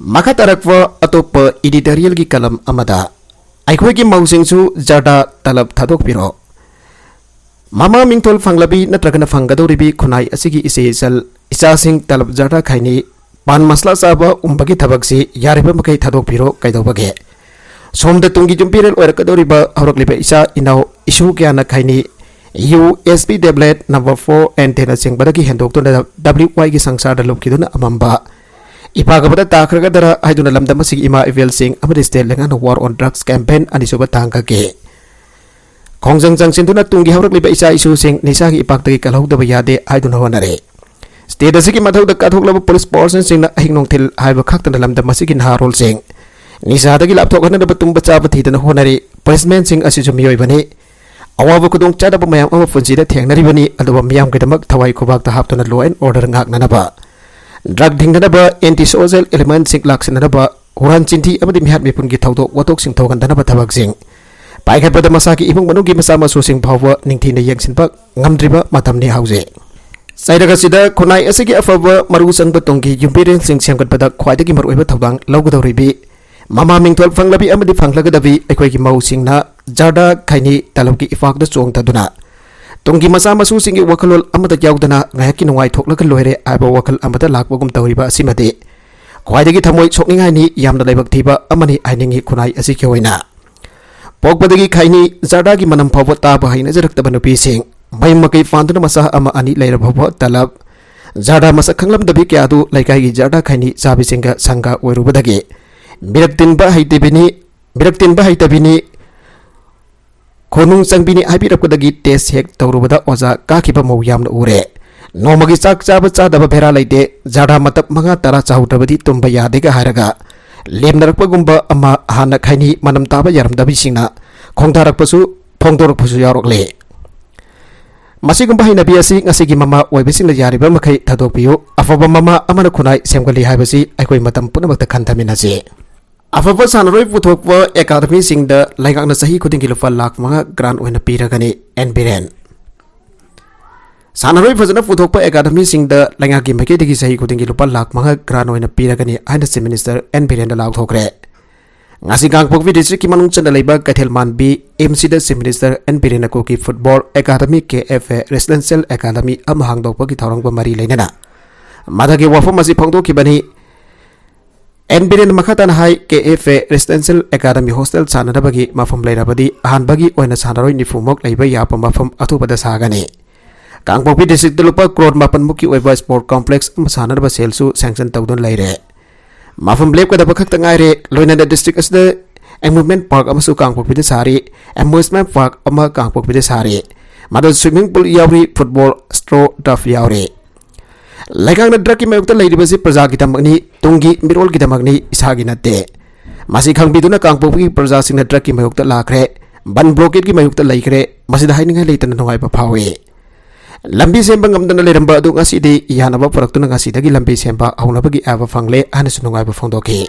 ꯃꯈꯥ ꯇꯥꯔꯛꯄ ꯑꯇꯣꯞꯄ editorialꯒꯤ column ꯑꯃꯗ, ꯑꯩꯈꯣꯏꯒꯤ ꯃꯧꯁꯤꯡꯁꯨ ꯖꯔꯗꯥ ꯇꯂꯕ ꯊꯥꯗꯣꯛꯄꯤꯔꯣ꯫ ꯃꯃꯥ ꯃꯤꯡꯊꯣꯜ ꯐꯪꯂꯕꯤ ꯅꯠꯇ꯭ꯔꯒꯅ ꯐꯪꯒꯗꯧꯔꯤꯕꯤ ꯈꯨꯟꯅꯥꯏ ꯑꯁꯤꯒꯤ ꯏꯆꯦ ꯏꯆꯜ ꯏꯆꯥꯁꯤꯡ ꯇꯂꯕ ꯖꯔꯗꯥ ꯈꯥꯏꯅꯤ, ꯄꯥꯟ ꯃꯁꯂꯥ ꯆꯥꯕ ꯎꯝꯕꯒꯤ ꯊꯕꯛꯁꯤ ꯌꯥꯔꯤꯕ ꯃꯈꯩ ꯊꯥꯗꯣꯛꯄꯤꯔꯣ ꯀꯩꯗꯧꯕꯒꯦ? ꯁꯣꯝꯗ ꯇꯨꯡꯒꯤ ꯌꯨꯝꯕꯤꯔꯦꯜ ꯑꯣꯏꯔꯛꯀꯗꯧꯔꯤꯕ ꯍꯧꯔꯛꯂꯤꯕ ꯏꯆꯥ ꯏꯅꯥꯎ ꯏꯁꯨ ꯀꯌꯥꯅ ꯈꯥꯏꯅꯤ, U S P tablet number four N ꯇꯦꯟꯅꯆꯤꯡꯕꯗꯒꯤ ꯍꯦꯟꯗꯣꯛꯇꯨꯅ ꯗꯕ꯭ꯂꯤꯎ ꯋꯥꯏꯒꯤ ꯁꯪꯁꯥꯔꯗ ꯂꯨꯞꯈꯤꯗꯨꯅ ꯑꯃꯝꯕ ꯏꯄꯥꯛ ꯑꯃꯗ ꯇꯥꯈ꯭ꯔꯒꯗꯔ ꯍꯥꯏꯗꯨꯅ ꯂꯝꯗꯝ ꯑꯁꯤꯒꯤ ꯏꯃꯥ ꯏꯕꯦꯜꯁꯤꯡ ꯑꯃꯗꯤ state ꯂꯩꯉꯥꯛꯅ War on Drugs campaign ꯑꯅꯤꯁꯨꯕ ꯇꯥꯡꯀꯛꯀꯤ ꯈꯣꯡꯖꯪ ꯆꯪꯁꯤꯟꯗꯨꯅ ꯇꯨꯡꯒꯤ ꯍꯧꯔꯛꯂꯤꯕ ꯏꯆꯥ ꯏꯁꯨꯁꯤꯡ ꯅꯤꯁꯥꯒꯤ ꯏꯄꯥꯛꯇꯒꯤ ꯀꯜꯍꯧꯗꯕ ꯌꯥꯗꯦ ꯍꯥꯏꯗꯨꯅ ꯍꯣꯠꯅꯔꯤ꯫ State ꯑꯁꯤꯒꯤ ꯃꯊꯧꯗ ꯀꯠꯊꯣꯛꯂꯕ police forceꯁꯤꯡꯅ ꯑꯍꯤꯡ ꯅꯨꯡꯊꯤꯜ ꯍꯥꯏꯕ ꯈꯥꯛꯇꯅ ꯂꯝꯗꯝ ꯑꯁꯤꯒꯤ ꯅꯍꯥꯔꯣꯜꯁꯤꯡ ꯅꯤꯁꯥꯗꯒꯤ ꯂꯥꯞꯊꯣꯛꯍꯟꯅꯕ ꯇꯨꯝꯕ ꯆꯥꯕ ꯊꯤꯗꯅ ꯍꯣꯠꯅꯔꯤ꯫ Policemenꯁꯤꯡ ꯑꯁꯤꯁꯨ ꯃꯤꯑꯣꯏꯕꯅꯤ꯫ ꯑꯋꯥꯕ ꯈꯨꯗꯣꯡꯆꯥꯗꯕ ꯃꯌꯥꯝ ꯑꯃ ꯄꯨꯟꯁꯤꯗ ꯊꯦꯡꯅꯔꯤꯕꯅꯤ, ꯑꯗꯨꯕꯨ ꯃꯤꯌꯥꯝꯒꯤꯗꯃꯛ ꯊꯋꯥꯏ ꯈꯨꯕꯥꯛꯇ ꯍꯥꯞꯇꯨꯅ law and order ꯉꯥꯛꯅꯅꯕ, drug ꯊꯤꯡꯅꯅꯕ anti social elementꯁꯤꯡ ꯂꯥꯛꯁꯤꯟꯅꯅꯕ, ꯍꯨꯔꯥꯟ ꯆꯤꯟꯊꯤ ꯑꯃꯗꯤ ꯃꯤꯍꯥꯠ ꯃꯤꯄꯨꯟꯒꯤ ꯊꯧꯗꯣꯛ ꯋꯥꯊꯣꯛꯁꯤꯡ ꯊꯣꯛꯍꯟꯗꯅꯕ ꯊꯕꯛꯁꯤꯡ ꯄꯥꯏꯈꯠꯄꯗ ꯃꯁꯥꯒꯤ ꯏꯃꯨꯡ ꯃꯅꯨꯡꯒꯤ ꯃꯆꯥ ꯃꯁꯨꯁꯤꯡ ꯐꯥꯎꯕ ꯅꯤꯡꯊꯤꯅ ꯌꯦꯡꯁꯤꯟꯕ ꯉꯝꯗ꯭ꯔꯤꯕ ꯃꯇꯝꯅꯤ ꯍꯧꯖꯤꯛ꯫ ꯆꯩꯔꯛ ꯑꯁꯤꯗ ꯈꯨꯟꯅꯥꯏ ꯑꯁꯤꯒꯤ ꯑꯐꯕ ꯃꯔꯨ ꯆꯪꯕ ꯇꯨꯡꯒꯤ ꯌꯨꯝꯕꯤꯔꯦꯜꯁꯤꯡ ꯁꯦꯝꯒꯠꯄꯗ ꯈ꯭ꯋꯥꯏꯗꯒꯤ ꯃꯔꯨꯑꯣꯏꯕ ꯊꯧꯗꯥꯡ ꯂꯧꯒꯗꯧꯔꯤꯕꯤ ꯃꯃꯥ ꯃꯤꯡꯊꯣꯜ ꯐꯪꯂꯕꯤ ꯑꯃꯗꯤ ꯐꯪꯂꯒꯗꯕꯤ ꯑꯩꯈꯣꯏꯒꯤ ꯃꯧꯁꯤꯡꯅ ꯖꯔꯗꯥ ꯈꯥꯏꯅꯤ ꯇꯂꯕꯀꯤ ꯏꯄꯥꯛꯇ ꯆꯣꯡꯊꯗꯨꯅ ꯇꯨꯡꯒꯤ ꯃꯆꯥ ꯃꯁꯨꯁꯤꯡꯒꯤ ꯋꯥꯈꯜꯂꯣꯟ ꯑꯃꯗ ꯌꯥꯎꯗꯅ ꯉꯥꯏꯍꯥꯛꯀꯤ ꯅꯨꯡꯉꯥꯏꯊꯣꯛꯂꯒ ꯂꯣꯏꯔꯦ ꯍꯥꯏꯕ ꯋꯥꯈꯜ ꯑꯃꯗ ꯂꯥꯛꯄꯒꯨꯝ ꯇꯧꯔꯤꯕ ꯑꯁꯤꯃꯗꯤ ꯈ꯭ꯋꯥꯏꯗꯒꯤ ꯊꯃꯣꯏ ꯁꯣꯛꯅꯤꯡꯉꯥꯏꯅꯤ, ꯌꯥꯝꯅ ꯂꯥꯏꯕꯛ ꯊꯤꯕ ꯑꯃꯅꯤ ꯍꯥꯏꯅꯤꯡꯏ ꯈꯨꯟꯅꯥꯏ ꯑꯁꯤꯒꯤ ꯑꯣꯏꯅ꯫ ꯄꯣꯛꯄꯗꯒꯤ ꯈꯥꯏꯅꯤ ꯖꯔꯗꯥꯒꯤ ꯃꯅꯝ ꯐꯥꯎꯕ ꯇꯥꯕ ꯍꯩꯅꯖꯔꯛꯇꯕ ꯅꯨꯄꯤꯁꯤꯡ, ꯃꯌꯨꯝ ꯃꯀꯩ ꯄꯥꯟꯗꯨꯅ ꯃꯆꯥ ꯑꯃ ꯑꯅꯤ ꯂꯩꯔꯕ ꯐꯥꯎꯕ ꯇꯂꯕ ꯖꯔꯗꯥ ꯃꯁꯛ ꯈꯪꯂꯝꯗꯕꯤ ꯀꯌꯥ ꯑꯗꯨ ꯂꯩꯀꯥꯏꯒꯤ ꯖꯔꯗꯥ ꯈꯥꯏꯅꯤ ꯆꯥꯕꯤꯁꯤꯡꯒ ꯁꯪꯒ ꯑꯣꯏꯔꯨꯕꯗꯒꯤ ꯃꯤꯔꯛ ꯇꯤꯟꯕ ꯍꯩꯇꯕꯤꯅꯤ, ꯃꯤꯔꯛ ꯇꯤꯟꯕ ꯍꯩꯇꯕꯤꯅꯤ, ꯈꯣꯅꯨꯡ ꯆꯪꯕꯤꯅꯤ ꯍꯥꯏꯕꯤꯔꯛꯄꯗꯒꯤ test ꯍꯦꯛ ꯇꯧꯔꯨꯕꯗ ꯑꯣꯖꯥ ꯀꯥꯈꯤꯕ ꯃꯧ ꯌꯥꯝꯅ ꯎꯔꯦ꯫ ꯅꯣꯡꯃꯒꯤ ꯆꯥꯛ ꯆꯥꯕ ꯆꯥꯗꯕ ꯚꯦꯔꯥ ꯂꯩꯇꯦ, ꯖꯔꯗꯥ ꯃꯇꯞ ꯃꯉꯥ ꯇꯔꯥ ꯆꯥꯍꯧꯗ꯭ꯔꯕꯗꯤ ꯇꯨꯝꯕ ꯌꯥꯗꯦꯒ ꯍꯥꯏꯔꯒ ꯂꯦꯝꯅꯔꯛꯄꯒꯨꯝꯕ ꯑꯃ ꯍꯥꯟꯅ ꯈꯥꯏꯅꯤ ꯃꯅꯝ ꯇꯥꯕ ꯌꯥꯔꯝꯗꯕꯤꯁꯤꯡꯅ ꯈꯣꯡꯊꯥꯔꯛꯄꯁꯨ ꯐꯣꯡꯗꯣꯔꯛꯄꯁꯨ ꯌꯥꯎꯔꯛꯂꯦ꯫ ꯃꯁꯤꯒꯨꯝꯕ ꯍꯩꯅꯕꯤ ꯑꯁꯤ ꯉꯁꯤꯒꯤ ꯃꯃꯥ ꯑꯣꯏꯕꯁꯤꯡꯅ ꯌꯥꯔꯤꯕ ꯃꯈꯩ ꯊꯥꯗꯣꯛꯄꯤꯌꯨ꯫ ꯑꯐꯕ ꯃꯃꯥ ꯑꯃꯅ ꯈꯨꯟꯅꯥꯏ ꯁꯦꯝꯒꯠꯂꯤ ꯍꯥꯏꯕꯁꯤ ꯑꯩꯈꯣꯏ ꯃꯇꯝ ꯄꯨꯝꯅꯃꯛꯇ ꯈꯟꯊꯃꯤꯟꯅꯁꯤ꯫ ꯑꯐꯕ ꯁꯥꯟꯅꯔꯣꯏ ꯄꯨꯊꯣꯛꯄ ꯑꯦꯀꯥꯗꯃꯤꯁꯤꯡꯗ ꯂꯩꯉꯥꯛꯅ ꯆꯍꯤ ꯈꯨꯗꯤꯡꯒꯤ ꯂꯨꯄꯥ ꯂꯥꯈ ꯃꯉꯥ grant ꯑꯣꯏꯅ ꯄꯤꯔꯒꯅꯤ, ꯑꯦꯟ ꯕꯤꯔꯦꯟ꯫ ꯁꯥꯟꯅꯔꯣꯏ ꯐꯖꯅ ꯄꯨꯊꯣꯛꯄ ꯑꯦꯀꯥꯗꯃꯤꯁꯤꯡꯗ ꯂꯩꯉꯥꯛꯀꯤ ꯃꯥꯏꯀꯩꯗꯒꯤ ꯆꯍꯤ ꯈꯨꯗꯤꯡꯒꯤ ꯂꯨꯄꯥ ꯂꯥꯈ ꯃꯉꯥ grant ꯑꯣꯏꯅ ꯄꯤꯔꯒꯅꯤ ꯍꯥꯏꯅ Chief Minister ꯑꯦꯟ ꯕꯤꯔꯦꯟꯅ ꯂꯥꯎꯊꯣꯛꯈ꯭ꯔꯦ꯫ ꯉꯁꯤ ꯀꯥꯡꯄꯣꯛꯄꯤ districtꯀꯤ ꯃꯅꯨꯡ ꯆꯟꯅ ꯂꯩꯕ ꯀꯩꯊꯦꯜ ꯃꯥꯟꯕꯤ ꯑꯦꯝ ꯁꯤꯗ Chief Minister ꯑꯦꯟ ꯕꯤꯔꯦꯟꯅ Kuki football academy, K F A residential academy ꯑꯃ ꯍꯥꯡꯗꯣꯛꯄꯒꯤ ꯊꯧꯔꯝꯒ ꯃꯔꯤ ꯂꯩꯅꯅ ꯃꯊꯛꯀꯤ ꯋꯥꯐꯝ ꯑꯁꯤ ꯐꯣꯡꯗꯣꯛꯈꯤꯕꯅꯤ꯫ ꯑꯦꯟ ꯕꯤꯔꯦꯟꯅ ꯃꯈꯥ ꯇꯥꯅ ꯍꯥꯏ, K F A residential academy hostel ꯁꯥꯟꯅꯅꯕꯒꯤ ꯃꯐꯝ ꯂꯩꯔꯕꯗꯤ ꯑꯍꯥꯟꯕꯒꯤ ꯑꯣꯏꯅ ꯁꯥꯟꯅꯔꯣꯏ ꯅꯤꯐꯨ ꯃꯨꯛ ꯂꯩꯕ ꯌꯥꯕ ꯃꯐꯝ ꯑꯊꯨꯕꯗ ꯁꯥꯒꯅꯤ꯫ ꯀꯥꯡꯄꯣꯛꯄꯤ districtꯇ ꯂꯨꯄꯥ ꯀ꯭ꯔꯣꯔ ꯃꯥꯄꯟ ꯃꯨꯛꯀꯤ ꯑꯣꯏꯕ sport complex ꯑꯃ ꯁꯥꯅꯅꯕ ꯁꯦꯜꯁꯨ sanction ꯇꯧꯗꯨꯅ ꯂꯩꯔꯦ꯫ ꯃꯐꯝ ꯂꯦꯞꯀꯗꯕ ꯈꯛꯇ ꯉꯥꯏꯔꯦ꯫ ꯂꯣꯏꯅꯅ district ꯑꯁꯤꯗ amusement park ꯑꯃꯁꯨ ꯀꯥꯡꯄꯣꯛꯄꯤꯗ ꯁꯥꯔꯤ꯫ Amusement park ꯑꯃ ꯀꯥꯡꯄꯣꯛꯄꯤꯗ ꯁꯥꯔꯤ꯫ ꯃꯗꯨ swimming pool ꯌꯥꯎꯔꯤ, football, straw turf ꯌꯥꯎꯔꯤ꯫ ꯂꯩꯉꯥꯛꯅ drugꯀꯤ ꯃꯥꯌꯣꯛꯇ ꯂꯩꯔꯤꯕꯁꯤ ꯄ꯭ꯔꯖꯥꯒꯤꯗꯃꯛꯅꯤ, ꯇꯨꯡꯒꯤ ꯃꯤꯔꯣꯜꯒꯤꯗꯃꯛꯅꯤ, ꯏꯁꯥꯒꯤ ꯅꯠꯇꯦ꯫ ꯃꯁꯤ ꯈꯪꯕꯤꯗꯨꯅ ꯀꯥꯡꯄꯣꯛꯄꯤꯒꯤ ꯄ꯭ꯔꯖꯥꯁꯤꯡꯅ drugꯀꯤ ꯃꯥꯌꯣꯛꯇ ꯂꯥꯛꯈ꯭ꯔꯦ, ꯕꯟ blockade ꯃꯥꯌꯣꯛꯇ ꯂꯩꯈ꯭ꯔꯦ꯫ ꯃꯁꯤꯗ ꯍꯥꯏꯅꯤꯡꯉꯥꯏ ꯂꯩꯇꯅ ꯅꯨꯡꯉꯥꯏꯕ ꯐꯥꯎꯏ꯫ ꯂꯝꯕꯤ ꯁꯦꯝꯕ ꯉꯝꯗꯅ ꯂꯩꯔꯝꯕ ꯑꯗꯨ ꯉꯁꯤꯗꯤ ꯌꯥꯅꯕ ꯄꯨꯔꯛꯇꯨꯅ ꯉꯁꯤꯗꯒꯤ ꯂꯝꯕꯤ ꯁꯦꯝꯕ ꯍꯧꯅꯕꯒꯤ ꯑꯌꯥꯕ ꯐꯪꯂꯦ ꯍꯥꯏꯅꯁꯨ ꯅꯨꯡꯉꯥꯏꯕ ꯐꯣꯡꯗꯣꯛꯈꯤ꯫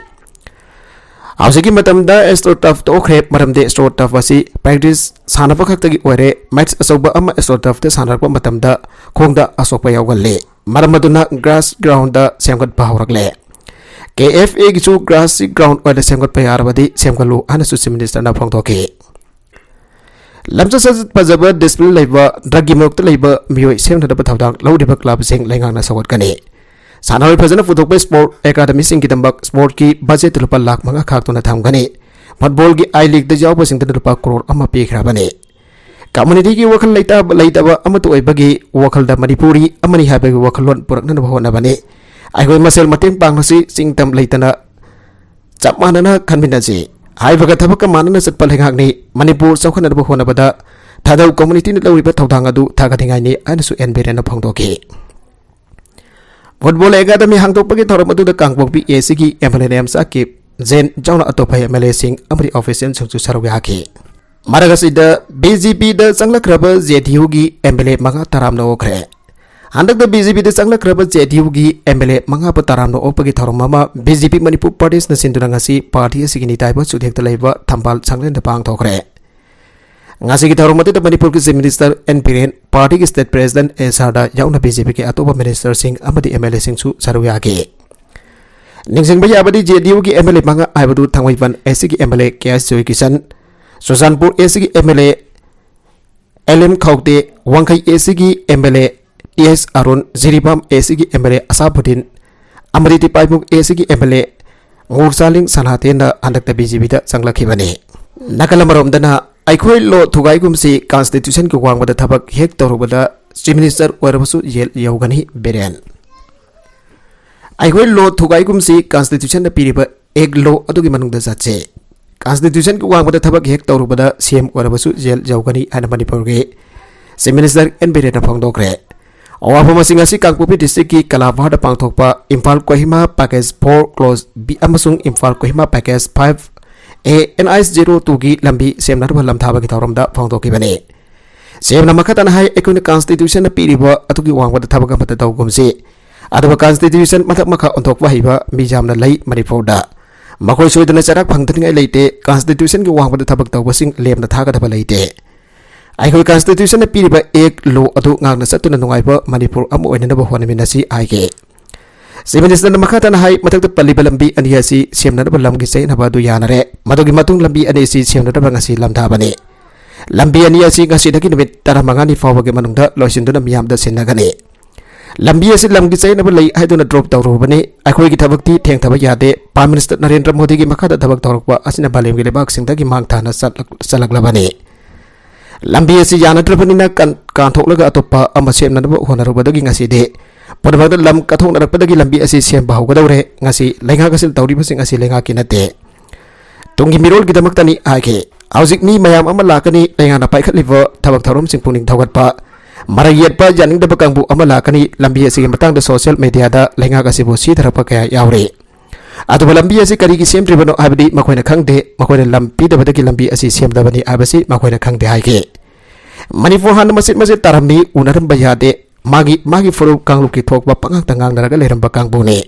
ꯍꯧꯖꯤꯛꯀꯤ ꯃꯇꯝꯗ straw turf ꯇꯣꯛꯈ꯭ꯔꯦ, ꯃꯔꯝꯗꯤ straw turf ꯑꯁꯤ practice ꯁꯥꯟꯅꯕ ꯈꯛꯇꯒꯤ ꯑꯣꯏꯔꯦ꯫ Match ꯑꯆꯧꯕ ꯑꯃ straw turfꯇ ꯁꯥꯟꯅꯔꯛꯄ ꯃꯇꯝꯗ ꯈꯣꯡꯗ ꯑꯁꯣꯛꯄ ꯌꯥꯎꯒꯜꯂꯤ꯫ ꯃꯔꯝ ꯑꯗꯨꯅ grass groundꯗ ꯁꯦꯝꯒꯠꯄ ꯍꯧꯔꯛꯂꯦ꯫ K F Aꯒꯤꯁꯨ grass ground ꯑꯣꯏꯅ ꯁꯦꯝꯒꯠꯄ ꯌꯥꯔꯕꯗꯤ ꯁꯦꯝꯒꯠꯂꯨ ꯍꯥꯏꯅꯁꯨ Chief Ministerꯅ ꯐꯣꯡꯗꯣꯛꯈꯤ꯫ ꯂꯝꯆꯠ ꯁꯥꯖꯠ ꯐꯖꯕ, discipline ꯂꯩꯕ, drugꯀꯤ ꯃꯥꯌꯣꯛꯇ ꯂꯩꯕ ꯃꯤꯑꯣꯏ ꯁꯦꯝꯅꯅꯕ ꯊꯧꯗꯥꯡ ꯂꯧꯔꯤꯕ clubꯁꯤꯡ ꯂꯩꯉꯥꯛꯅ ꯁꯧꯒꯠꯀꯅꯤ꯫ ꯁꯥꯟꯅꯔꯣꯏ ꯐꯖꯅ ꯄꯨꯊꯣꯛꯄ sport academyꯁꯤꯡꯒꯤꯗꯃꯛ sportꯀꯤ budgetꯇ ꯂꯨꯄꯥ ꯂꯥꯈ ꯃꯉꯥ ꯈꯥꯛꯇꯨꯅ ꯊꯝꯒꯅꯤ꯫ Footballꯒꯤ I Leagueꯗ ꯌꯥꯎꯕꯁꯤꯡꯗꯅ ꯂꯨꯄꯥ ꯀ꯭ꯔꯣꯔ ꯑꯃ ꯄꯤꯈ꯭ꯔꯕꯅꯤ꯫ Communityꯒꯤ ꯋꯥꯈꯜ ꯂꯩꯇꯥꯕ, ꯂꯩꯇꯕ ꯑꯃꯠꯇ ꯑꯣꯏꯕꯒꯤ ꯋꯥꯈꯜꯗ ꯃꯅꯤꯄꯨꯔꯤ ꯑꯃꯅꯤ ꯍꯥꯏꯕꯒꯤ ꯋꯥꯈꯜꯂꯣꯟ ꯄꯨꯔꯛꯅꯅꯕ ꯍꯣꯠꯅꯕꯅꯤ꯫ ꯑꯩꯈꯣꯏ ꯃꯁꯦꯜ ꯃꯇꯦꯡ ꯄꯥꯡꯅꯁꯤ, ꯆꯤꯡꯗꯝ ꯂꯩꯇꯅ ꯆꯞ ꯃꯥꯟꯅꯅ ꯈꯟꯃꯤꯟꯅꯁꯤ꯫ ꯍꯥꯏꯕꯒ ꯊꯕꯛꯀ ꯃꯥꯟꯅꯅ ꯆꯠꯄ ꯂꯩꯉꯥꯛꯅꯤ꯫ ꯃꯅꯤꯄꯨꯔ ꯆꯥꯎꯈꯠꯅꯕ ꯍꯣꯠꯅꯕꯗ ꯊꯥꯗꯧ communityꯅ ꯂꯧꯔꯤꯕ ꯊꯧꯗꯥꯡ ꯑꯗꯨ ꯊꯥꯒꯠꯅꯤꯡꯉꯥꯏꯅꯤ ꯍꯥꯏꯅꯁꯨ ꯑꯦꯟ ꯕꯤꯔꯦꯟꯅ ꯐꯣꯡꯗꯣꯛꯈꯤ꯫ Football academy ꯍꯥꯡꯗꯣꯛꯄꯒꯤ ꯊꯧꯔꯝ ꯑꯗꯨꯗ ꯀꯥꯡꯄꯣꯛꯄꯤ ACꯒꯤ MLA ꯅꯦꯝꯆꯥ ꯀꯤꯞ ꯖꯦꯟ ꯌꯥꯎꯅ ꯑꯇꯣꯞꯄ MLAꯁꯤꯡ ꯑꯃꯗꯤ officialꯁꯤꯡꯁꯨ ꯁꯔꯨꯛ ꯌꯥꯈꯤ꯫ ꯃꯔꯛ ꯑꯁꯤꯗ BJPꯗ ꯆꯪꯂꯛꯈ꯭ꯔꯕ JDUꯒꯤ MLA ꯃꯉꯥ ꯇꯔꯥꯝꯅ ꯑꯣꯛꯈ꯭ꯔꯦ꯫ ꯍꯟꯗꯛꯇ BJPꯗ ꯆꯪꯂꯛꯈ꯭ꯔꯕ JDUꯒꯤ MLA ꯃꯉꯥꯕꯨ ꯇꯔꯥꯝꯅ ꯑꯣꯛꯄꯒꯤ ꯊꯧꯔꯝ ꯑꯃ BJP ꯃꯅꯤꯄꯨꯔ ꯄ꯭ꯔꯗꯦꯁꯅ ꯁꯤꯟꯗꯨꯅ ꯉꯁꯤ party ꯑꯁꯤꯒꯤ ꯅꯤꯇꯥꯏꯕ ꯆꯨꯊꯦꯛꯇ ꯂꯩꯕ ꯊꯝꯕꯥꯜ ꯁꯪꯂꯦꯟꯗ ꯄꯥꯡꯊꯣꯛꯈ꯭ꯔꯦ꯫ ꯉꯁꯤꯒꯤ ꯊꯧꯔꯝ ꯑꯗꯨꯗ ꯃꯅꯤꯄꯨꯔꯒꯤ Chief Minister N Biren, party ꯒꯤ state president ꯑꯦꯁ ꯑꯥꯔꯗ ꯌꯥꯎꯅ ꯕꯤ ꯖꯦ ꯄꯤꯒꯤ ꯑꯇꯣꯞꯄ minister ꯁꯤꯡ ꯑꯃꯗꯤ ꯑꯦꯝ ꯑꯦꯜ ꯑꯦꯁꯤꯡꯁꯨ ꯁꯔꯨꯛ ꯌꯥꯈꯤ꯫ ꯅꯤꯡꯁꯤꯡꯕ ꯌꯥꯕꯗꯤ, ꯖꯦ ꯑꯦꯟ ꯌꯨꯒꯤ ꯑꯦꯝ ꯑꯦꯜ ꯑꯦ ꯃꯉꯥ ꯍꯥꯏꯕꯗꯨ ꯊꯥꯡꯃꯩꯕꯟ ꯑꯦꯁ ꯁꯤꯒꯤ M L A K S Joykishan, Churachandpur S ꯁꯤꯒꯤ M L A L M Khaute, Wangkhei S ꯁꯤꯒꯤ M L A T S Arun, Jiribam S ꯁꯤꯒꯤ ꯑꯦꯝ ꯑꯦꯜ ꯑꯦ ꯑꯁꯥꯐꯨꯗꯤꯟ ꯑꯃꯗꯤ ꯇꯤꯄꯥꯏꯃꯨꯛ ꯑꯦꯁ ꯁꯤꯒꯤ ꯑꯦꯝ ꯑꯦꯜ ꯑꯦ ꯉꯣꯔꯆꯥꯂꯤꯡ ꯁꯅꯥꯊꯦꯟꯅ ꯍꯟꯗꯛꯇ ꯕꯤ ꯖꯦ ꯄꯤꯗ ꯆꯪꯂꯛꯈꯤꯕꯅꯤ꯫ ꯅꯥꯀꯜ ꯑꯃꯔꯣꯝꯗꯅ, ꯑꯩꯈꯣꯏ ꯂꯣ ꯊꯨꯒꯥꯏꯒꯨꯝꯁꯤ, constitution ꯒꯤ ꯋꯥꯡꯃꯗ ꯊꯕꯛ ꯍꯦꯛ ꯇꯧꯔꯨꯕꯗ Chief Minister ꯑꯣꯏꯔꯕꯁꯨ ꯖꯦꯜ ꯌꯧꯒꯅꯤ ꯕꯤꯔꯦꯟ꯫ ꯑꯩꯈꯣꯏ ꯂꯣ ꯊꯨꯒꯥꯏꯒꯨꯝꯁꯤ, constitution ꯅ ꯄꯤꯔꯤꯕ act law ꯑꯗꯨꯒꯤ ꯃꯅꯨꯡꯗ ꯆꯠꯁꯤ꯫ Constitution ꯒꯤ ꯋꯥꯡꯃꯗ ꯊꯕꯛ ꯍꯦꯛ ꯇꯧꯔꯨꯕꯗ ꯁꯤ ꯑꯦꯝ ꯑꯣꯏꯔꯕꯁꯨ ꯖꯦꯜ ꯌꯧꯒꯅꯤ ꯍꯥꯏꯅ ꯃꯅꯤꯄꯨꯔꯒꯤ Chief Minister ꯑꯦꯟ ꯕꯤꯔꯦꯟꯅ ꯐꯣꯡꯗꯣꯛꯈ꯭ꯔꯦ꯫ ꯑꯋꯥꯐꯝ ꯑꯁꯤ ꯉꯁꯤ ꯀꯥꯡꯄꯣꯛꯄꯤ district ꯀꯤ ꯀꯂꯥꯕꯥꯔꯗ ꯄꯥꯡꯊꯣꯛꯄ Imphal Kohima package four clause B ꯑꯃꯁꯨꯡ Imphal Kohima package five A N H zero two ꯒꯤ ꯂꯝꯕꯤ ꯁꯦꯝꯅꯅꯕ ꯂꯝ ꯊꯥꯕꯒꯤ ꯊꯧꯔꯝꯗ ꯐꯣꯡꯗꯣꯛꯈꯤꯕꯅꯤ꯫ ꯁꯤ ꯑꯦꯝꯅ ꯃꯈꯥ ꯇꯥꯅ ꯍꯥꯏ, ꯑꯩꯈꯣꯏꯅ constitution ꯅ ꯄꯤꯔꯤꯕ ꯑꯗꯨꯒꯤ ꯋꯥꯡꯃꯗ ꯊꯕꯛ ꯑꯃꯠꯇ ꯇꯧꯒꯨꯝꯁꯤ꯫ ꯑꯗꯨꯕꯨ constitution ꯃꯊꯛ ꯃꯈꯥ ꯑꯣꯟꯊꯣꯛꯄ ꯍꯩꯕ ꯃꯤ ꯌꯥꯝꯅ ꯂꯩ ꯃꯅꯤꯄꯨꯔꯗ꯫ ꯃꯈꯣꯏ ꯁꯣꯏꯗꯅ ꯆꯩꯔꯥꯛ ꯐꯪꯗꯅꯤꯡꯉꯥꯏ ꯂꯩꯇꯦ꯫ Constitution ꯒꯤ ꯋꯥꯡꯃꯗ ꯊꯕꯛ ꯇꯧꯕꯁꯤꯡ ꯂꯦꯝꯅ ꯊꯥꯒꯗꯕ ꯂꯩꯇꯦ꯫ ꯑꯩꯈꯣꯏ constitution ꯅ ꯄꯤꯔꯤꯕ act law ꯑꯗꯨ ꯉꯥꯛꯅ ꯆꯠꯇꯨꯅ ꯅꯨꯡꯉꯥꯏꯕ ꯃꯅꯤꯄꯨꯔ ꯑꯃ ꯑꯣꯏꯅꯅꯕ ꯍꯣꯠꯅꯃꯤꯟꯅꯁꯤ ꯍꯥꯏꯈꯤ꯫ Chief Minister ꯅ ꯃꯈꯥ ꯇꯥꯅ ꯍꯥꯏ, ꯃꯊꯛꯇ ꯄꯜꯂꯤꯕ ꯂꯝꯕꯤ ꯑꯅꯤ ꯑꯁꯤ ꯁꯦꯝꯅꯅꯕ ꯂꯝꯒꯤ ꯆꯌꯦꯠꯅꯕ ꯑꯗꯨ ꯌꯥꯅꯔꯦ꯫ ꯃꯗꯨꯒꯤ ꯃꯇꯨꯡ ꯂꯝꯕꯤ ꯑꯅꯤ ꯑꯁꯤ ꯁꯦꯝꯅꯅꯕ ꯉꯁꯤ ꯂꯝ ꯊꯥꯕꯅꯤ꯫ ꯂꯝꯕꯤ ꯑꯅꯤ ꯑꯁꯤ ꯉꯁꯤꯗꯒꯤ ꯅꯨꯃꯤꯠ ꯇꯔꯥꯃꯉꯥꯅꯤ ꯐꯥꯎꯕꯒꯤ ꯃꯅꯨꯡꯗ ꯂꯣꯏꯁꯤꯟꯗꯨꯅ ꯃꯤꯌꯥꯝꯗ ꯁꯤꯟꯅꯒꯅꯤ꯫ ꯂꯝꯕꯤ ꯑꯁꯤ ꯂꯝꯒꯤ ꯆꯌꯦꯠꯅꯕ ꯂꯩ ꯍꯥꯏꯗꯨꯅ drop ꯇꯧꯔꯨꯕꯅꯤ꯫ ꯑꯩꯈꯣꯏꯒꯤ ꯊꯕꯛꯇꯤ ꯊꯦꯡꯊꯕ ꯌꯥꯗꯦ꯫ Prime Minister ꯅꯔꯦꯟꯗ꯭ꯔ ꯃꯣꯗꯤꯒꯤ ꯃꯈꯥꯗ ꯊꯕꯛ ꯇꯧꯔꯛꯄ ꯑꯁꯤꯅ ꯃꯥꯂꯦꯝꯒꯤ ꯂꯩꯕꯥꯛꯁꯤꯡꯗꯒꯤ ꯃꯥꯡ ꯊꯥꯅ ꯆꯠꯂꯛ-, ꯆꯠꯂꯛꯂꯕꯅꯤ꯫ ꯂꯝꯕꯤ ꯑꯁꯤ ꯌꯥꯅꯗ꯭ꯔꯕꯅꯤꯅ ꯀꯟ-, ꯀꯥꯟꯊꯣꯛꯂꯒ ꯑꯇꯣꯞꯄ ꯑꯃ ꯁꯦꯝꯅꯅꯕ ꯍꯣꯠꯅꯔꯨꯕꯗꯒꯤ ꯉꯁꯤꯗꯤ ꯄꯨꯝꯅꯃꯛꯅ ꯂꯝ ꯀꯠꯊꯣꯛꯅꯔꯛꯄꯗꯒꯤ ꯂꯝꯕꯤ ꯑꯁꯤ ꯁꯦꯝꯕ ꯍꯧꯒꯗꯧꯔꯦ꯫ ꯉꯁꯤ ꯂꯩꯉꯥꯛ ꯑꯁꯤꯅ ꯇꯧꯔꯤꯕꯁꯤꯡ ꯑꯁꯤ ꯂꯩꯉꯥꯛꯀꯤ ꯅꯠꯇꯦ, ꯇꯨꯡꯒꯤ ꯃꯤꯔꯣꯜꯒꯤꯗꯃꯛꯇꯅꯤ ꯍꯥꯏꯈꯤ꯫ ꯍꯧꯖꯤꯛ ꯃꯤ ꯃꯌꯥꯝ ꯑꯃ ꯂꯥꯛꯀꯅꯤ, ꯂꯩꯉꯥꯛꯅ ꯄꯥꯏꯈꯠꯂꯤꯕ ꯊꯕꯛ ꯊꯧꯔꯝꯁꯤꯡ ꯄꯨꯛꯅꯤꯡ ꯊꯧꯒꯠꯄ, ꯃꯔꯩ ꯌꯦꯠꯄ ꯌꯥꯅꯤꯡꯗꯕ ꯀꯥꯡꯕꯨ ꯑꯃ ꯂꯥꯛꯀꯅꯤ꯫ ꯂꯝꯕꯤ ꯑꯁꯤꯒꯤ ꯃꯇꯥꯡꯗ social media ꯗ ꯂꯩꯉꯥꯛ ꯑꯁꯤꯕꯨ ꯁꯤꯊꯔꯛꯄ ꯀꯌꯥ ꯌꯥꯎꯔꯤ꯫ ꯑꯗꯨꯕꯨ ꯂꯝꯕꯤ ꯑꯁꯤ ꯀꯔꯤꯒꯤ ꯁꯦꯝꯗ꯭ꯔꯤꯕꯅꯣ ꯍꯥꯏꯕꯗꯤ ꯃꯈꯣꯏꯅ ꯈꯪꯗꯦ꯫ ꯃꯈꯣꯏꯅ ꯂꯝ ꯄꯤꯗꯕꯗꯒꯤ ꯂꯝꯕꯤ ꯑꯁꯤ ꯁꯦꯝꯗꯕꯅꯤ ꯍꯥꯏꯕꯁꯤ ꯃꯈꯣꯏꯅ ꯈꯪꯗꯦ ꯍꯥꯏꯈꯤ꯫ ꯃꯅꯤꯄꯨꯔ ꯍꯥꯟꯅ ꯃꯆꯦꯠ ꯃꯆꯦꯠ ꯇꯥꯔꯝꯃꯤ, ꯎꯅꯔꯝꯕ ꯌꯥꯗꯦ꯫ ꯃꯥꯒꯤ, ꯃꯥꯒꯤ ꯐꯨꯔꯨꯞ ꯀꯥꯡꯂꯨꯞꯀꯤ ꯊꯣꯛꯄ ꯄꯉꯥꯡꯇ ꯉꯥꯡꯅꯔꯒ ꯂꯩꯔꯝꯕ ꯀꯥꯡꯕꯨꯅꯤ꯫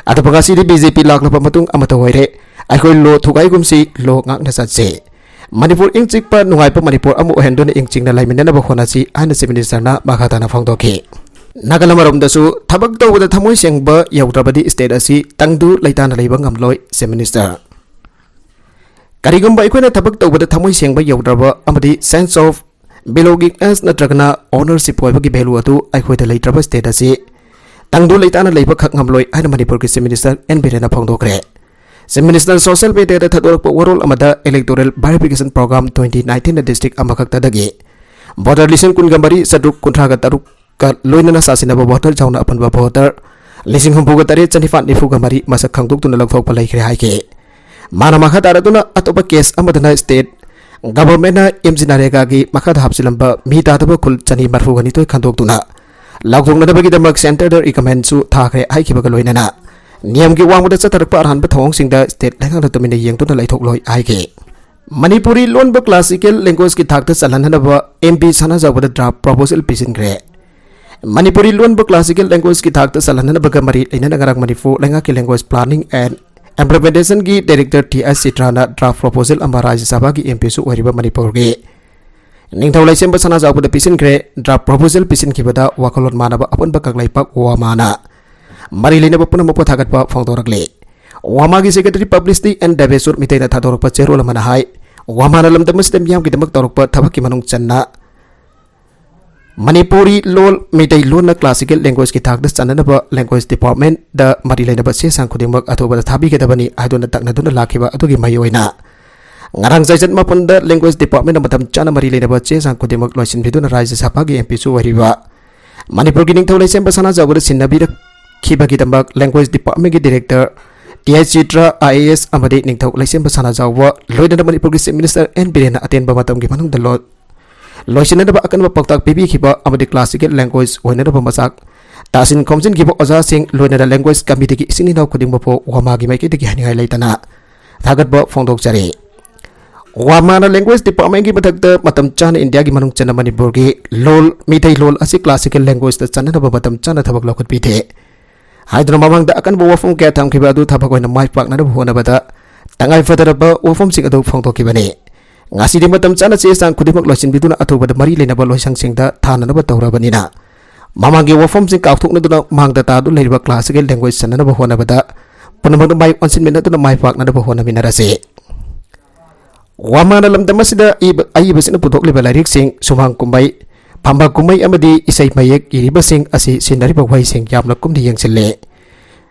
ꯑꯗꯨꯕꯨ ꯉꯁꯤꯗꯤ ꯕꯤ ꯖꯦ ꯄꯤ ꯂꯥꯛꯂꯕ ꯃꯇꯨꯡ ꯑꯃꯠꯇ ꯑꯣꯏꯔꯦ꯫ ꯑꯩꯈꯣꯏ ꯂꯣ ꯊꯨꯒꯥꯏꯒꯨꯝꯁꯤ, ꯂꯣ ꯉꯥꯛꯅ ꯆꯠꯁꯤ꯫ ꯃꯅꯤꯄꯨꯔ ꯏꯪ ꯆꯤꯛꯄ ꯅꯨꯡꯉꯥꯏꯕ ꯃꯅꯤꯄꯨꯔ ꯑꯃ ꯑꯣꯏꯍꯟꯗꯨꯅ ꯏꯪ ꯆꯤꯛꯅ ꯂꯩꯃꯤꯟꯅꯅꯕ ꯍꯣꯠꯅꯁꯤ ꯍꯥꯏꯅ Chief Minister ꯅ ꯃꯈꯥ ꯇꯥꯅ ꯐꯣꯡꯗꯣꯛꯈꯤ꯫ ꯅꯥꯒꯜ ꯑꯃꯔꯣꯝꯗꯁꯨ ꯊꯕꯛ ꯇꯧꯕꯗ ꯊꯃꯣꯏ ꯁꯦꯡꯕ ꯌꯧꯗ꯭ꯔꯕꯗꯤ state ꯑꯁꯤ ꯇꯪꯗꯨ ꯂꯩꯇꯥꯅ ꯂꯩꯕ ꯉꯝꯂꯣꯏ, Chief Minister꯫ ꯀꯔꯤꯒꯨꯝꯕ ꯑꯩꯈꯣꯏꯅ ꯊꯕꯛ ꯇꯧꯕꯗ ꯊꯃꯣꯏ ꯁꯦꯡꯕ ꯌꯧꯗ꯭ꯔꯕ ꯑꯃꯗꯤ sense of belongingness ꯅꯠꯇ꯭ꯔꯒꯅ ownership ꯑꯣꯏꯕꯒꯤ value ꯑꯗꯨ ꯑꯩꯈꯣꯏꯗ ꯂꯩꯇ꯭ꯔꯕ state ꯑꯁꯤ ꯇꯪꯗꯨ ꯂꯩꯇꯥꯅ ꯂꯩꯕ ꯈꯛ ꯉꯝꯂꯣꯏ ꯍꯥꯏꯅ ꯃꯅꯤꯄꯨꯔꯒꯤ Chief Minister ꯑꯦꯟ ꯕꯤꯔꯦꯟꯅ ꯐꯣꯡꯗꯣꯛꯈ꯭ꯔꯦ꯫ Chief Minister ꯅ social media ꯗ ꯊꯥꯗꯣꯔꯛꯄ ꯋꯥꯔꯣꯜ ꯑꯃꯗ electoral verification program twenty nineteen ꯅ district ꯑꯃꯈꯛꯇꯗꯒꯤ voter ꯂꯤꯁꯤꯡ ꯀꯨꯟꯒ ꯃꯔꯤ ꯆꯥꯇ꯭ꯔꯨꯛ ꯀꯨꯟꯊ꯭ꯔꯥꯒ ꯇꯔꯨꯛꯀ ꯂꯣꯏꯅꯅ ꯆꯥꯁꯤꯟꯅꯕ voter ꯆꯥꯎꯅ ꯑꯄꯨꯟꯕ voter ꯂꯤꯁꯤꯡ ꯍꯨꯝꯐꯨꯒ ꯇꯔꯦꯠ ꯆꯅꯤꯄꯥꯟ ꯅꯤꯐꯨꯒ ꯃꯔꯤ ꯃꯁꯛ ꯈꯪꯗꯣꯛꯇꯨꯅ ꯂꯧꯊꯣꯛꯄ ꯂꯩꯈ꯭ꯔꯦ ꯍꯥꯏꯈꯤ꯫ ꯃꯥꯅ ꯃꯈꯥ ꯇꯥꯔꯗꯨꯅ ꯑꯇꯣꯞꯄ case ꯑꯃꯗꯅ state government ꯅ M G ꯅꯔꯦꯒꯥꯒꯤ ꯃꯈꯥꯗ ꯍꯥꯞꯆꯤꯜꯂꯝꯕ ꯃꯤ ꯇꯥꯗꯕ ꯈꯨꯜ ꯆꯅꯤ ꯃꯔꯤꯐꯨꯒ ꯅꯤꯊꯣꯏ ꯈꯟꯗꯣꯛꯇꯨꯅ ꯂꯥꯎꯊꯣꯛꯅꯅꯕꯒꯤꯗꯃꯛ centre ꯗ recommend ꯁꯨ ꯊꯥꯈ꯭ꯔꯦ ꯍꯥꯏꯈꯤꯕꯒ ꯂꯣꯏꯅꯅ ꯅꯤꯌꯝꯒꯤ ꯋꯥꯡꯃꯗ ꯆꯠꯊꯔꯛꯄ ꯑꯔꯥꯟꯕ ꯊꯧꯑꯣꯡꯁꯤꯡꯗ state ꯂꯩꯉꯥꯛꯅ ꯇꯨꯃꯤꯟꯅ ꯌꯦꯡꯗꯨꯅ ꯂꯩꯊꯣꯛꯂꯣꯏ ꯍꯥꯏꯈꯤ꯫ ꯃꯅꯤꯄꯨꯔꯤ ꯂꯣꯟꯕꯨ classical language ꯀꯤ ꯊꯥꯛꯇ ꯆꯜꯍꯟꯅꯅꯕ M P ꯁꯅꯥꯖꯥꯎꯕꯗ draft proposal ꯄꯤꯁꯤꯟꯈ꯭ꯔꯦ꯫ Manipuri ꯂꯣꯟꯕꯨ classical language ꯀꯤ ꯊꯥꯛꯇ ꯆꯜꯍꯟꯅꯅꯕꯒ ꯃꯔꯤ ꯂꯩꯅꯅ ꯉꯔꯥꯡ ꯃꯅꯤꯄꯨꯔ ꯂꯩꯉꯥꯛꯀꯤ language planning and implementation ꯒꯤ director ꯇꯤ ꯑꯥꯏ ꯆꯤꯇ꯭ꯔꯥꯅ draft proposal ꯑꯃ ꯔꯥꯖ꯭ꯌ ꯁꯚꯥꯒꯤ M P ꯁꯨ ꯑꯣꯏꯔꯤꯕ ꯃꯅꯤꯄꯨꯔꯒꯤ ꯅꯤꯡꯊꯧ ꯂꯩꯁꯦꯝꯕ ꯁꯅꯥꯖꯥꯎꯕꯗ ꯄꯤꯁꯤꯟꯈ꯭ꯔꯦ꯫ Draft proposal ꯄꯤꯁꯤꯟꯈꯤꯕꯗ ꯋꯥꯈꯜꯂꯣꯟ ꯃꯥꯟꯅꯕ ꯑꯄꯨꯟꯕ ꯀꯪꯂꯩꯄꯥꯛ ꯋꯥꯃꯥꯅ ꯃꯔꯤ ꯂꯩꯅꯕ ꯄꯨꯝꯅꯃꯛꯄꯨ ꯊꯥꯒꯠꯄ ꯐꯣꯡꯗꯣꯔꯛꯂꯤ꯫ ꯋꯥꯃꯥꯒꯤ secretary publicity and ꯗꯦꯕꯦꯁꯣꯔ ꯃꯤꯇꯩꯅ ꯊꯥꯗꯣꯔꯛꯄ ꯆꯦꯔꯣꯜ ꯑꯃꯅ ꯍꯥꯏ, ꯋꯥꯃꯥꯅ ꯂꯝꯗꯝ ꯑꯁꯤꯗ ꯃꯤꯌꯥꯝꯒꯤꯗꯃꯛ ꯇꯧꯔꯛꯄ ꯊꯕꯛꯀꯤ ꯃꯅꯨꯡ ꯆꯟꯅ ꯃꯅꯤꯄꯨꯔꯤ ꯂꯣꯜ, ꯃꯩꯇꯩ ꯂꯣꯟꯅ classical language ꯀꯤ ꯊꯥꯛꯇ ꯆꯟꯅꯅꯕ language department ꯗ ꯃꯔꯤ ꯂꯩꯅꯕ ꯆꯦ ꯆꯥꯡ ꯈꯨꯗꯤꯡꯃꯛ ꯑꯊꯨꯕꯗ ꯊꯥꯕꯤꯒꯗꯕꯅꯤ ꯍꯥꯏꯗꯨꯅ ꯇꯛꯅꯗꯨꯅ ꯂꯥꯛꯈꯤꯕ ꯑꯗꯨꯒꯤ ꯃꯥꯏꯑꯣꯏꯅ ꯉꯔꯥꯡ ꯆꯩꯆꯠ ꯃꯥꯄꯟꯗ language department ꯅ ꯃꯇꯝ ꯆꯥꯅ ꯃꯔꯤ ꯂꯩꯅꯕ ꯆꯦ ꯆꯥꯡ ꯈꯨꯗꯤꯡꯃꯛ ꯂꯣꯏꯁꯤꯟꯕꯤꯗꯨꯅ ꯔꯥꯖ꯭ꯌ ꯁꯚꯥꯒꯤ M P ꯁꯨ ꯑꯣꯏꯔꯤꯕ ꯃꯅꯤꯄꯨꯔꯒꯤ ꯅꯤꯡꯊꯧ ꯂꯩꯁꯦꯝꯕ ꯁꯅꯥꯖꯥꯎꯕꯗ ꯁꯤꯟꯅꯕꯤꯔꯛꯈꯤꯕꯒꯤꯗꯃꯛ language department ꯒꯤ director T I Chitra I A S ꯑꯃꯗꯤ ꯅꯤꯡꯊꯧ ꯂꯩꯁꯦꯝꯕ ꯁꯅꯥꯖꯥꯎꯕ ꯂꯣꯏꯅꯅ ꯃꯅꯤꯄꯨꯔꯒꯤ Chief Minister ꯑꯦꯟ ꯕꯤꯔꯦꯟꯅ ꯑꯇꯦꯟꯕ ꯃꯇꯝꯒꯤ ꯃꯅꯨꯡꯗ ꯂꯣ-, ꯂꯣꯏꯁꯤꯟꯅꯅꯕ ꯑꯀꯟꯕ ꯄꯥꯎꯇꯥꯛ ꯄꯤꯕꯤꯈꯤꯕ ꯑꯃꯗꯤ classical language ꯑꯣꯏꯅꯅꯕ ꯃꯆꯥꯛ ꯇꯥꯁꯤꯟ ꯈꯣꯝꯖꯤꯟꯈꯤꯕ ꯑꯣꯖꯥꯁꯤꯡ ꯂꯣꯏꯅꯅ language committee ꯒꯤ ꯏꯆꯤꯟ ꯏꯅꯥꯎ ꯈꯨꯗꯤꯡꯃꯛꯄꯨ ꯋꯥꯃꯥꯒꯤ ꯃꯥꯏꯀꯩꯗꯒꯤ ꯍꯥꯏꯅꯤꯡꯉꯥꯏ ꯂꯩꯇꯅ ꯊꯥꯒꯠꯄ ꯐꯣꯡꯗꯣꯛꯆꯔꯤ꯫ ꯋꯥꯃꯥꯅ language department ꯒꯤ ꯃꯊꯛꯇ ꯃꯇꯝ ꯆꯥꯅ ꯏꯟꯗꯤꯌꯥꯒꯤ ꯃꯅꯨꯡ ꯆꯟꯅ ꯃꯅꯤꯄꯨꯔꯒꯤ ꯂꯣꯜ, ꯃꯤꯇꯩ ꯂꯣꯜ ꯑꯁꯤ classical language ꯇ ꯆꯟꯅꯅꯕ ꯃꯇꯝ ꯆꯥꯅ ꯊꯕꯛ ꯂꯧꯈꯠꯄꯤꯗꯦ ꯍꯥꯏꯗꯨꯅ ꯃꯃꯥꯡꯗ ꯑꯀꯟꯕ ꯋꯥꯐꯝ ꯀꯌꯥ ꯊꯝꯈꯤꯕ ꯑꯗꯨ ꯊꯕꯛ ꯑꯣꯏꯅ ꯃꯥꯏ ꯄꯥꯛꯅꯅꯕ ꯍꯣꯠꯅꯕꯗ ꯇꯉꯥꯏ ꯐꯗ꯭ꯔꯕ ꯋꯥꯐꯝꯁꯤꯡ ꯑꯗꯨ ꯐꯣꯡꯗꯣꯛꯈꯤꯕꯅꯤ꯫ ꯉꯁꯤꯗꯤ ꯃꯇꯝ ꯆꯥꯅ ꯆꯦ ꯆꯥꯡ ꯈꯨꯗꯤꯡꯃꯛ ꯂꯣꯏꯁꯤꯟꯕꯤꯗꯨꯅ ꯑꯊꯨꯕꯗ ꯃꯔꯤ ꯂꯩꯅꯕ ꯂꯣꯏꯁꯪꯁꯤꯡꯗ ꯊꯥꯅꯅꯕ ꯇꯧꯔꯕꯅꯤꯅ, ꯃꯃꯥꯡꯒꯤ ꯋꯥꯐꯝꯁꯤꯡ ꯀꯥꯎꯊꯣꯛꯅꯗꯨꯅ ꯃꯥꯡꯗ ꯇꯥꯗꯨꯅ ꯂꯩꯔꯤꯕ ꯀ꯭ꯂꯥꯁ ꯑꯁꯤꯒꯤ ꯂꯦꯡꯒ꯭ꯋꯦꯖ ꯁꯟꯅꯅꯕ ꯍꯣꯠꯅꯕꯗ ꯄꯨꯝꯅꯃꯛꯇ ꯃꯥꯏ ꯑꯣꯟꯁꯤꯟꯃꯤꯟꯅꯗꯨꯅ ꯃꯥꯏ ꯄꯥꯛꯅꯅꯕ ꯍꯣꯠꯅꯃꯤꯟꯅꯔꯁꯤ꯫ ꯋꯥꯃꯥꯅ ꯂꯝꯗꯝ ꯑꯁꯤꯗ ꯏꯕ-, ꯑꯏꯕꯁꯤꯡꯅ ꯄꯨꯊꯣꯛꯂꯤꯕ ꯂꯥꯏꯔꯤꯛꯁꯤꯡ, ꯁꯨꯃꯥꯡ ꯀꯨꯝꯍꯩ, ꯐꯝꯕꯥꯛ ꯀꯨꯝꯍꯩ ꯑꯃꯗꯤ ꯏꯁꯩ ꯃꯌꯦꯛ ꯏꯔꯤꯕꯁꯤꯡ ꯑꯁꯤ ꯁꯤꯖꯤꯟꯅꯔꯤꯕ ꯋꯥꯍꯩꯁꯤꯡ ꯌꯥꯝꯅ ꯀꯨꯞꯅ ꯌꯦꯡꯁꯤꯜꯂꯤ꯫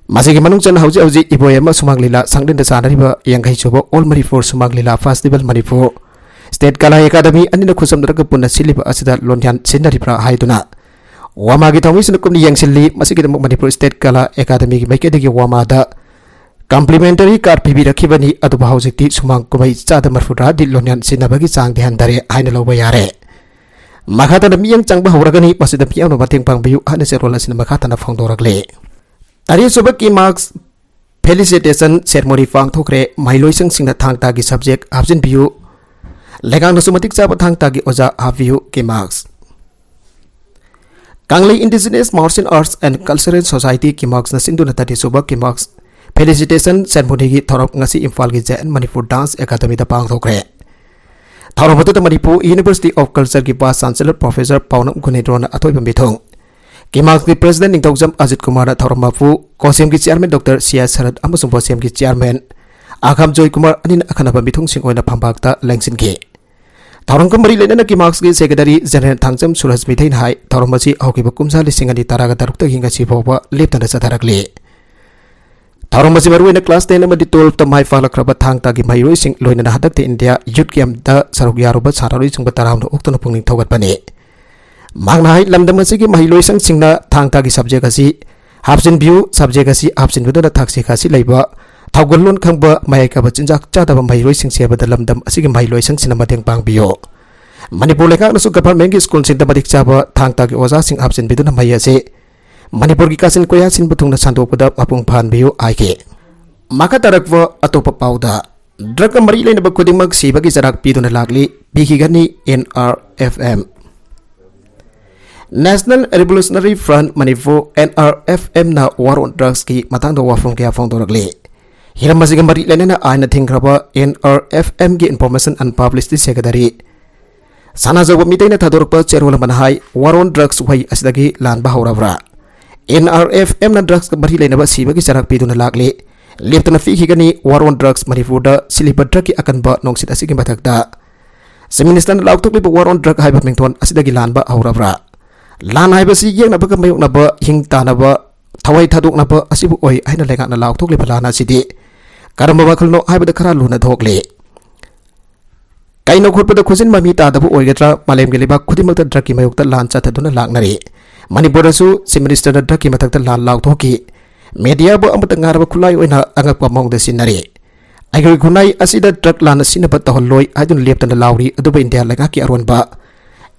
ꯃꯁꯤꯒꯤ ꯃꯅꯨꯡ ꯆꯟꯅ ꯍꯧꯖꯤꯛ ꯍꯧꯖꯤꯛ ꯏꯕꯣꯌꯥꯏꯃ ꯁꯨꯃꯥꯡ ꯂꯤꯂꯥ ꯁꯪꯂꯦꯟꯗ ꯆꯥꯅꯔꯤꯕ ꯌꯥꯡꯈꯩ ꯁꯨꯕ All Manipur ꯁꯨꯃꯥꯡ ꯂꯤꯂꯥ Festival Manipur, State Kala Academy ꯑꯅꯤꯅ ꯈꯨꯠꯁꯝꯅꯔꯒ ꯄꯨꯟꯅ ꯁꯤꯜꯂꯤꯕ ꯑꯁꯤꯗ ꯂꯣꯟꯌꯥꯟ ꯁꯤꯖꯤꯟꯅꯔꯤꯕ꯭ꯔꯥ ꯍꯥꯏꯗꯨꯅ ꯋꯥꯃꯥꯒꯤ ꯊꯧꯃꯤꯁꯤꯡꯅ ꯀꯨꯞꯅ ꯌꯦꯡꯁꯤꯜꯂꯤ꯫ ꯃꯁꯤꯒꯤꯗꯃꯛ ꯃꯅꯤꯄꯨꯔ State Kala Academyꯒꯤ ꯃꯥꯏꯀꯩꯗꯒꯤ ꯋꯥꯃꯥꯗ complimentary card ꯄꯤꯕꯤꯔꯛꯈꯤꯕꯅꯤ꯫ ꯑꯗꯨꯕꯨ ꯍꯧꯖꯤꯛꯇꯤ ꯁꯨꯃꯥꯡ ꯀꯨꯝꯍꯩ ꯆꯥꯗ ꯃꯔꯐꯨꯇꯔꯥꯗꯤ ꯂꯣꯟꯌꯥꯟ ꯁꯤꯖꯤꯟꯅꯕꯒꯤ ꯆꯥꯡꯗꯤ ꯍꯟꯊꯔꯦ ꯍꯥꯏꯅ ꯂꯧꯕ ꯌꯥꯔꯦ꯫ ꯃꯈꯥ ꯇꯥꯅ ꯃꯤꯠꯌꯦꯡ ꯆꯪꯕ ꯍꯧꯔꯒꯅꯤ꯫ ꯃꯁꯤꯗ ꯃꯤꯌꯥꯝꯅ ꯃꯇꯦꯡ ꯄꯥꯡꯕꯤꯌꯨ ꯍꯥꯏꯅ ꯆꯦꯔꯣꯜ ꯑꯁꯤꯅ ꯃꯈꯥ ꯇꯥꯅ ꯐꯣꯡꯗꯣꯔꯛꯂꯤ꯫ ꯇꯔꯦꯠꯁꯨꯕ ꯀꯤꯃꯥꯛꯁ Felicitation Ceremony ꯄꯥꯡꯊꯣꯛꯈ꯭ꯔꯦ꯫ ꯃꯍꯩꯂꯣꯏꯁꯪꯁꯤꯡꯅ ꯊꯥꯡ ꯇꯥꯒꯤ subject ꯍꯥꯞꯆꯤꯟꯕꯤꯌꯨ꯫ ꯂꯩꯉꯥꯛꯅꯁꯨ ꯃꯇꯤꯛ ꯆꯥꯕ ꯊꯥꯡ ꯇꯥꯒꯤ ꯑꯣꯖꯥ ꯍꯥꯞꯄꯤꯌꯨ꯫ ꯀꯤꯃꯥꯛꯁ꯫ ꯀꯪꯂꯩ Indigenous Martial Arts and Cultural Society ꯀꯤꯃꯥꯛꯁꯅ ꯁꯤꯟꯗꯨꯅ ꯇꯔꯦꯠꯁꯨꯕ ꯀꯤꯃꯥꯛꯁ Felicitation Ceremonyꯒꯤ ꯊꯧꯔꯝ ꯉꯁꯤ ꯏꯝꯐꯥꯜꯒꯤ J N Manipur Dance Academyꯗ ꯄꯥꯡꯊꯣꯛꯈ꯭ꯔꯦ꯫ ꯊꯧꯔꯝ ꯑꯗꯨꯗ Manipur University of Cultureꯒꯤ Vice Chancellor Professor ꯄꯥꯎꯅꯝ ꯒꯨꯅꯦꯟꯗ꯭ꯔꯣꯅ ꯑꯊꯣꯏꯕ ꯃꯤꯊꯨꯡ, ꯀꯤꯃꯥꯛꯁꯀꯤ President ꯅꯤꯡꯊꯧꯖꯝ ꯑꯖꯤꯠ ꯀꯨꯃꯥꯔꯅ ꯊꯧꯔꯝ ꯃꯄꯨ, ꯀꯣꯁꯦꯝꯒꯤ Chairman Doctor ꯁꯤ ꯑꯥꯏ ꯁꯔꯠ ꯑꯃꯁꯨꯡ ꯕꯣꯁꯦꯝꯒꯤ Chairman ꯑꯈꯥꯝ ꯖꯣꯏ ꯀꯨꯃꯥꯔ ꯑꯅꯤꯅ ꯑꯈꯟꯅꯕ ꯃꯤꯊꯨꯡꯁꯤꯡ ꯑꯣꯏꯅ ꯐꯝꯄꯥꯛꯇ ꯂꯦꯡꯁꯤꯟꯈꯤ꯫ ꯊꯧꯔꯝꯒ ꯃꯔꯤ ꯂꯩꯅꯅ ꯀꯤꯃꯥꯛꯁꯀꯤ Secretary General ꯊꯥꯡꯖꯝ ꯁꯨꯔꯖ ꯃꯤꯊꯩꯅ ꯍꯥꯏ, ꯊꯧꯔꯝ ꯑꯁꯤ ꯍꯧꯈꯤꯕ ꯀꯨꯝꯖꯥ ꯂꯤꯁꯤꯡ ꯑꯅꯤ ꯇꯔꯥꯒ ꯇꯔꯨꯛꯇꯒꯤ ꯉꯁꯤ ꯐꯥꯎꯕ ꯂꯦꯞꯇꯅ ꯆꯠꯊꯔꯛꯂꯤ꯫ ꯊꯧꯔꯝ ꯑꯁꯤ ꯃꯔꯨꯑꯣꯏꯅ class ten ꯑꯃꯗꯤ twelveꯇ ꯃꯥꯏ ꯄꯥꯛꯂꯛꯈ꯭ꯔꯕ ꯊꯥꯡ ꯇꯥꯒꯤ ꯃꯍꯩꯔꯣꯏꯁꯤꯡ, ꯂꯣꯏꯅꯅ ꯍꯟꯗꯛꯇ India Youth Gameꯗ ꯁꯔꯨꯛ ꯌꯥꯔꯨꯕ ꯁꯥꯟꯅꯔꯣꯏꯁꯤꯡꯕꯨ ꯇꯔꯥꯝꯅ ꯑꯣꯛꯇꯨꯅ ꯄꯨꯛꯅꯤꯡ ꯊꯧꯒꯠꯄꯅꯤ꯫ ꯃꯍꯥꯛꯅ ꯍꯥꯏ, ꯂꯝꯗꯝ ꯑꯁꯤꯒꯤ ꯃꯍꯩꯂꯣꯏꯁꯪꯁꯤꯡꯅ ꯊꯥꯡ ꯇꯥꯒꯤ subject ꯑꯁꯤ ꯍꯥꯞꯆꯤꯟꯕꯤꯌꯨ꯫ Subject ꯑꯁꯤ ꯍꯥꯞꯆꯤꯟꯕꯗꯨꯅ ꯊꯛꯁꯤ ꯈꯥꯁꯤ ꯂꯩꯕ, ꯊꯧꯒꯜꯂꯣꯟ ꯈꯪꯕ, ꯃꯌꯥꯏ ꯀꯥꯕ ꯆꯤꯟꯖꯥꯛ ꯆꯥꯗꯕ ꯃꯍꯩꯔꯣꯏꯁꯤꯡ ꯁꯦꯝꯕꯗ ꯂꯝꯗꯝ ꯑꯁꯤꯒꯤ ꯃꯍꯩꯂꯣꯏꯁꯪꯁꯤꯡꯅ ꯃꯇꯦꯡ ꯄꯥꯡꯕꯤꯌꯨ꯫ ꯃꯅꯤꯄꯨꯔ ꯂꯩꯉꯥꯛꯅꯁꯨ governmentꯀꯤ schoolꯁꯤꯡꯗ ꯃꯇꯤꯛ ꯆꯥꯕ ꯊꯥꯡ ꯇꯥꯒꯤ ꯑꯣꯖꯥꯁꯤꯡ ꯍꯥꯞꯆꯤꯟꯕꯤꯗꯨꯅ ꯃꯍꯩ ꯑꯁꯤ ꯃꯅꯤꯄꯨꯔꯒꯤ ꯀꯥꯆꯤꯟ ꯀꯣꯌꯥꯁꯤꯟꯕ ꯊꯨꯡꯅ ꯁꯟꯗꯣꯛꯄꯗ ꯃꯄꯨꯡ ꯐꯥꯍꯟꯕꯤꯌꯨ ꯍꯥꯏꯈꯤ꯫ ꯃꯈꯥ ꯇꯥꯔꯛꯄ ꯑꯇꯣꯞꯄ ꯄꯥꯎꯗ, drugꯀ ꯃꯔꯤ ꯂꯩꯅꯕ ꯈꯨꯗꯤꯡꯃꯛ ꯁꯤꯕꯒꯤ ꯆꯔꯥꯛ ꯄꯤꯗꯨꯅ ꯂꯥꯛꯂꯤ, ꯄꯤꯈꯤꯒꯅꯤ N R F M꯫ National Revolutionary Front Manipur, N R F Mꯅ war on drugsꯀꯤ ꯃꯇꯥꯡꯗ ꯋꯥꯐꯝ ꯀꯌꯥ ꯐꯣꯡꯗꯣꯔꯛꯂꯤ꯫ ꯍꯤꯔꯝ ꯑꯁꯤꯒ ꯃꯔꯤ ꯂꯩꯅꯅ ꯑꯥꯏꯟꯅ ꯊꯤꯡꯈ꯭ꯔꯕ N R F M ꯒꯤ Information and Publicity Secretary ꯁꯅꯥꯖꯧꯕ ꯃꯤꯇꯩꯅ ꯊꯥꯗꯣꯔꯛꯄ ꯆꯦꯔꯣꯜ ꯑꯃꯅ ꯍꯥꯏ, War on Drugs ꯎꯍꯩ ꯑꯁꯤꯗꯒꯤ ꯂꯥꯟꯕ ꯍꯧꯔꯕ꯭ꯔꯥ? N R F M ꯅ drugs ꯀ ꯃꯔꯤ ꯂꯩꯅꯕ ꯁꯤꯕꯒꯤ ꯆꯔꯥꯛ ꯄꯤꯗꯨꯅ ꯂꯥꯛꯂꯤ꯫ ꯂꯦꯞꯇꯅ ꯄꯤꯈꯤꯒꯅꯤ꯫ War on Drugs ꯃꯅꯤꯄꯨꯔꯗ ꯁꯤꯜꯂꯤꯕ drug ꯀꯤ ꯑꯀꯟꯕ ꯅꯨꯡꯁꯤꯠ ꯑꯁꯤꯒꯤ ꯃꯊꯛꯇ꯫ Chief Minister ꯅ ꯂꯥꯎꯊꯣꯛꯂꯤꯕ War on Drug ꯍꯥꯏꯕ ꯃꯤꯡꯊꯣꯟ ꯑꯁꯤꯗꯒꯤ ꯂꯥꯟꯕ ꯍꯧꯔꯕ꯭ꯔꯥ? ꯂꯥꯟ ꯍꯥꯏꯕꯁꯤ ꯌꯦꯛꯅꯕꯒ ꯃꯥꯌꯣꯛꯅꯕ, ꯍꯤꯡ ꯇꯥꯅꯕ, ꯊꯋꯥꯏ ꯊꯥꯗꯣꯛꯅꯕ ꯑꯁꯤꯕꯨ ꯑꯣꯏ ꯍꯥꯏꯅ ꯂꯩꯉꯥꯛꯅ ꯂꯥꯎꯊꯣꯛꯂꯤꯕ ꯂꯥꯟ ꯑꯁꯤꯗꯤ ꯀꯔꯝꯕ ꯃꯈꯜꯅꯣ ꯍꯥꯏꯕꯗ ꯈꯔ ꯂꯨꯅ ꯊꯣꯛꯂꯤ꯫ ꯀꯩꯅꯣ ꯈꯣꯠꯄꯗ ꯈꯨꯖꯤꯟ ꯃꯃꯤ ꯇꯥꯗꯕ ꯑꯣꯏꯒꯗ꯭ꯔꯥ? ꯃꯥꯂꯦꯝꯒꯤ ꯂꯩꯕꯥꯛ ꯈꯨꯗꯤꯡꯃꯛꯇ drug ꯀꯤ ꯃꯥꯌꯣꯛꯇ ꯂꯥꯟ ꯆꯠꯊꯗꯨꯅ ꯂꯥꯛꯅꯔꯤ꯫ ꯃꯅꯤꯄꯨꯔꯗꯁꯨ Chief Minister ꯅ drug ꯀꯤ ꯃꯊꯛꯇ ꯂꯥꯟ ꯂꯥꯎꯊꯣꯛꯈꯤ꯫ Media ꯕꯨ ꯑꯃꯠꯇ ꯉꯥꯏꯔꯕ ꯈꯨꯠꯂꯥꯏ ꯑꯣꯏꯅ ꯑꯉꯛꯄ ꯃꯑꯣꯡꯗ ꯁꯤꯖꯤꯟꯅꯔꯤ꯫ ꯑꯩꯈꯣꯏ ꯈꯨꯟꯅꯥꯏ ꯑꯁꯤꯗ drug ꯂꯥꯟꯅ ꯁꯤꯖꯤꯟꯅꯕ ꯇꯧꯍꯜꯂꯣꯏ ꯍꯥꯏꯗꯨꯅ ꯂꯦꯞꯇꯅ ꯂꯥꯎꯔꯤ꯫ ꯑꯗꯨꯕꯨ ꯏꯟꯗꯤꯌꯥ ꯂꯩꯉꯥꯛꯀꯤ ꯑꯔꯣꯟꯕ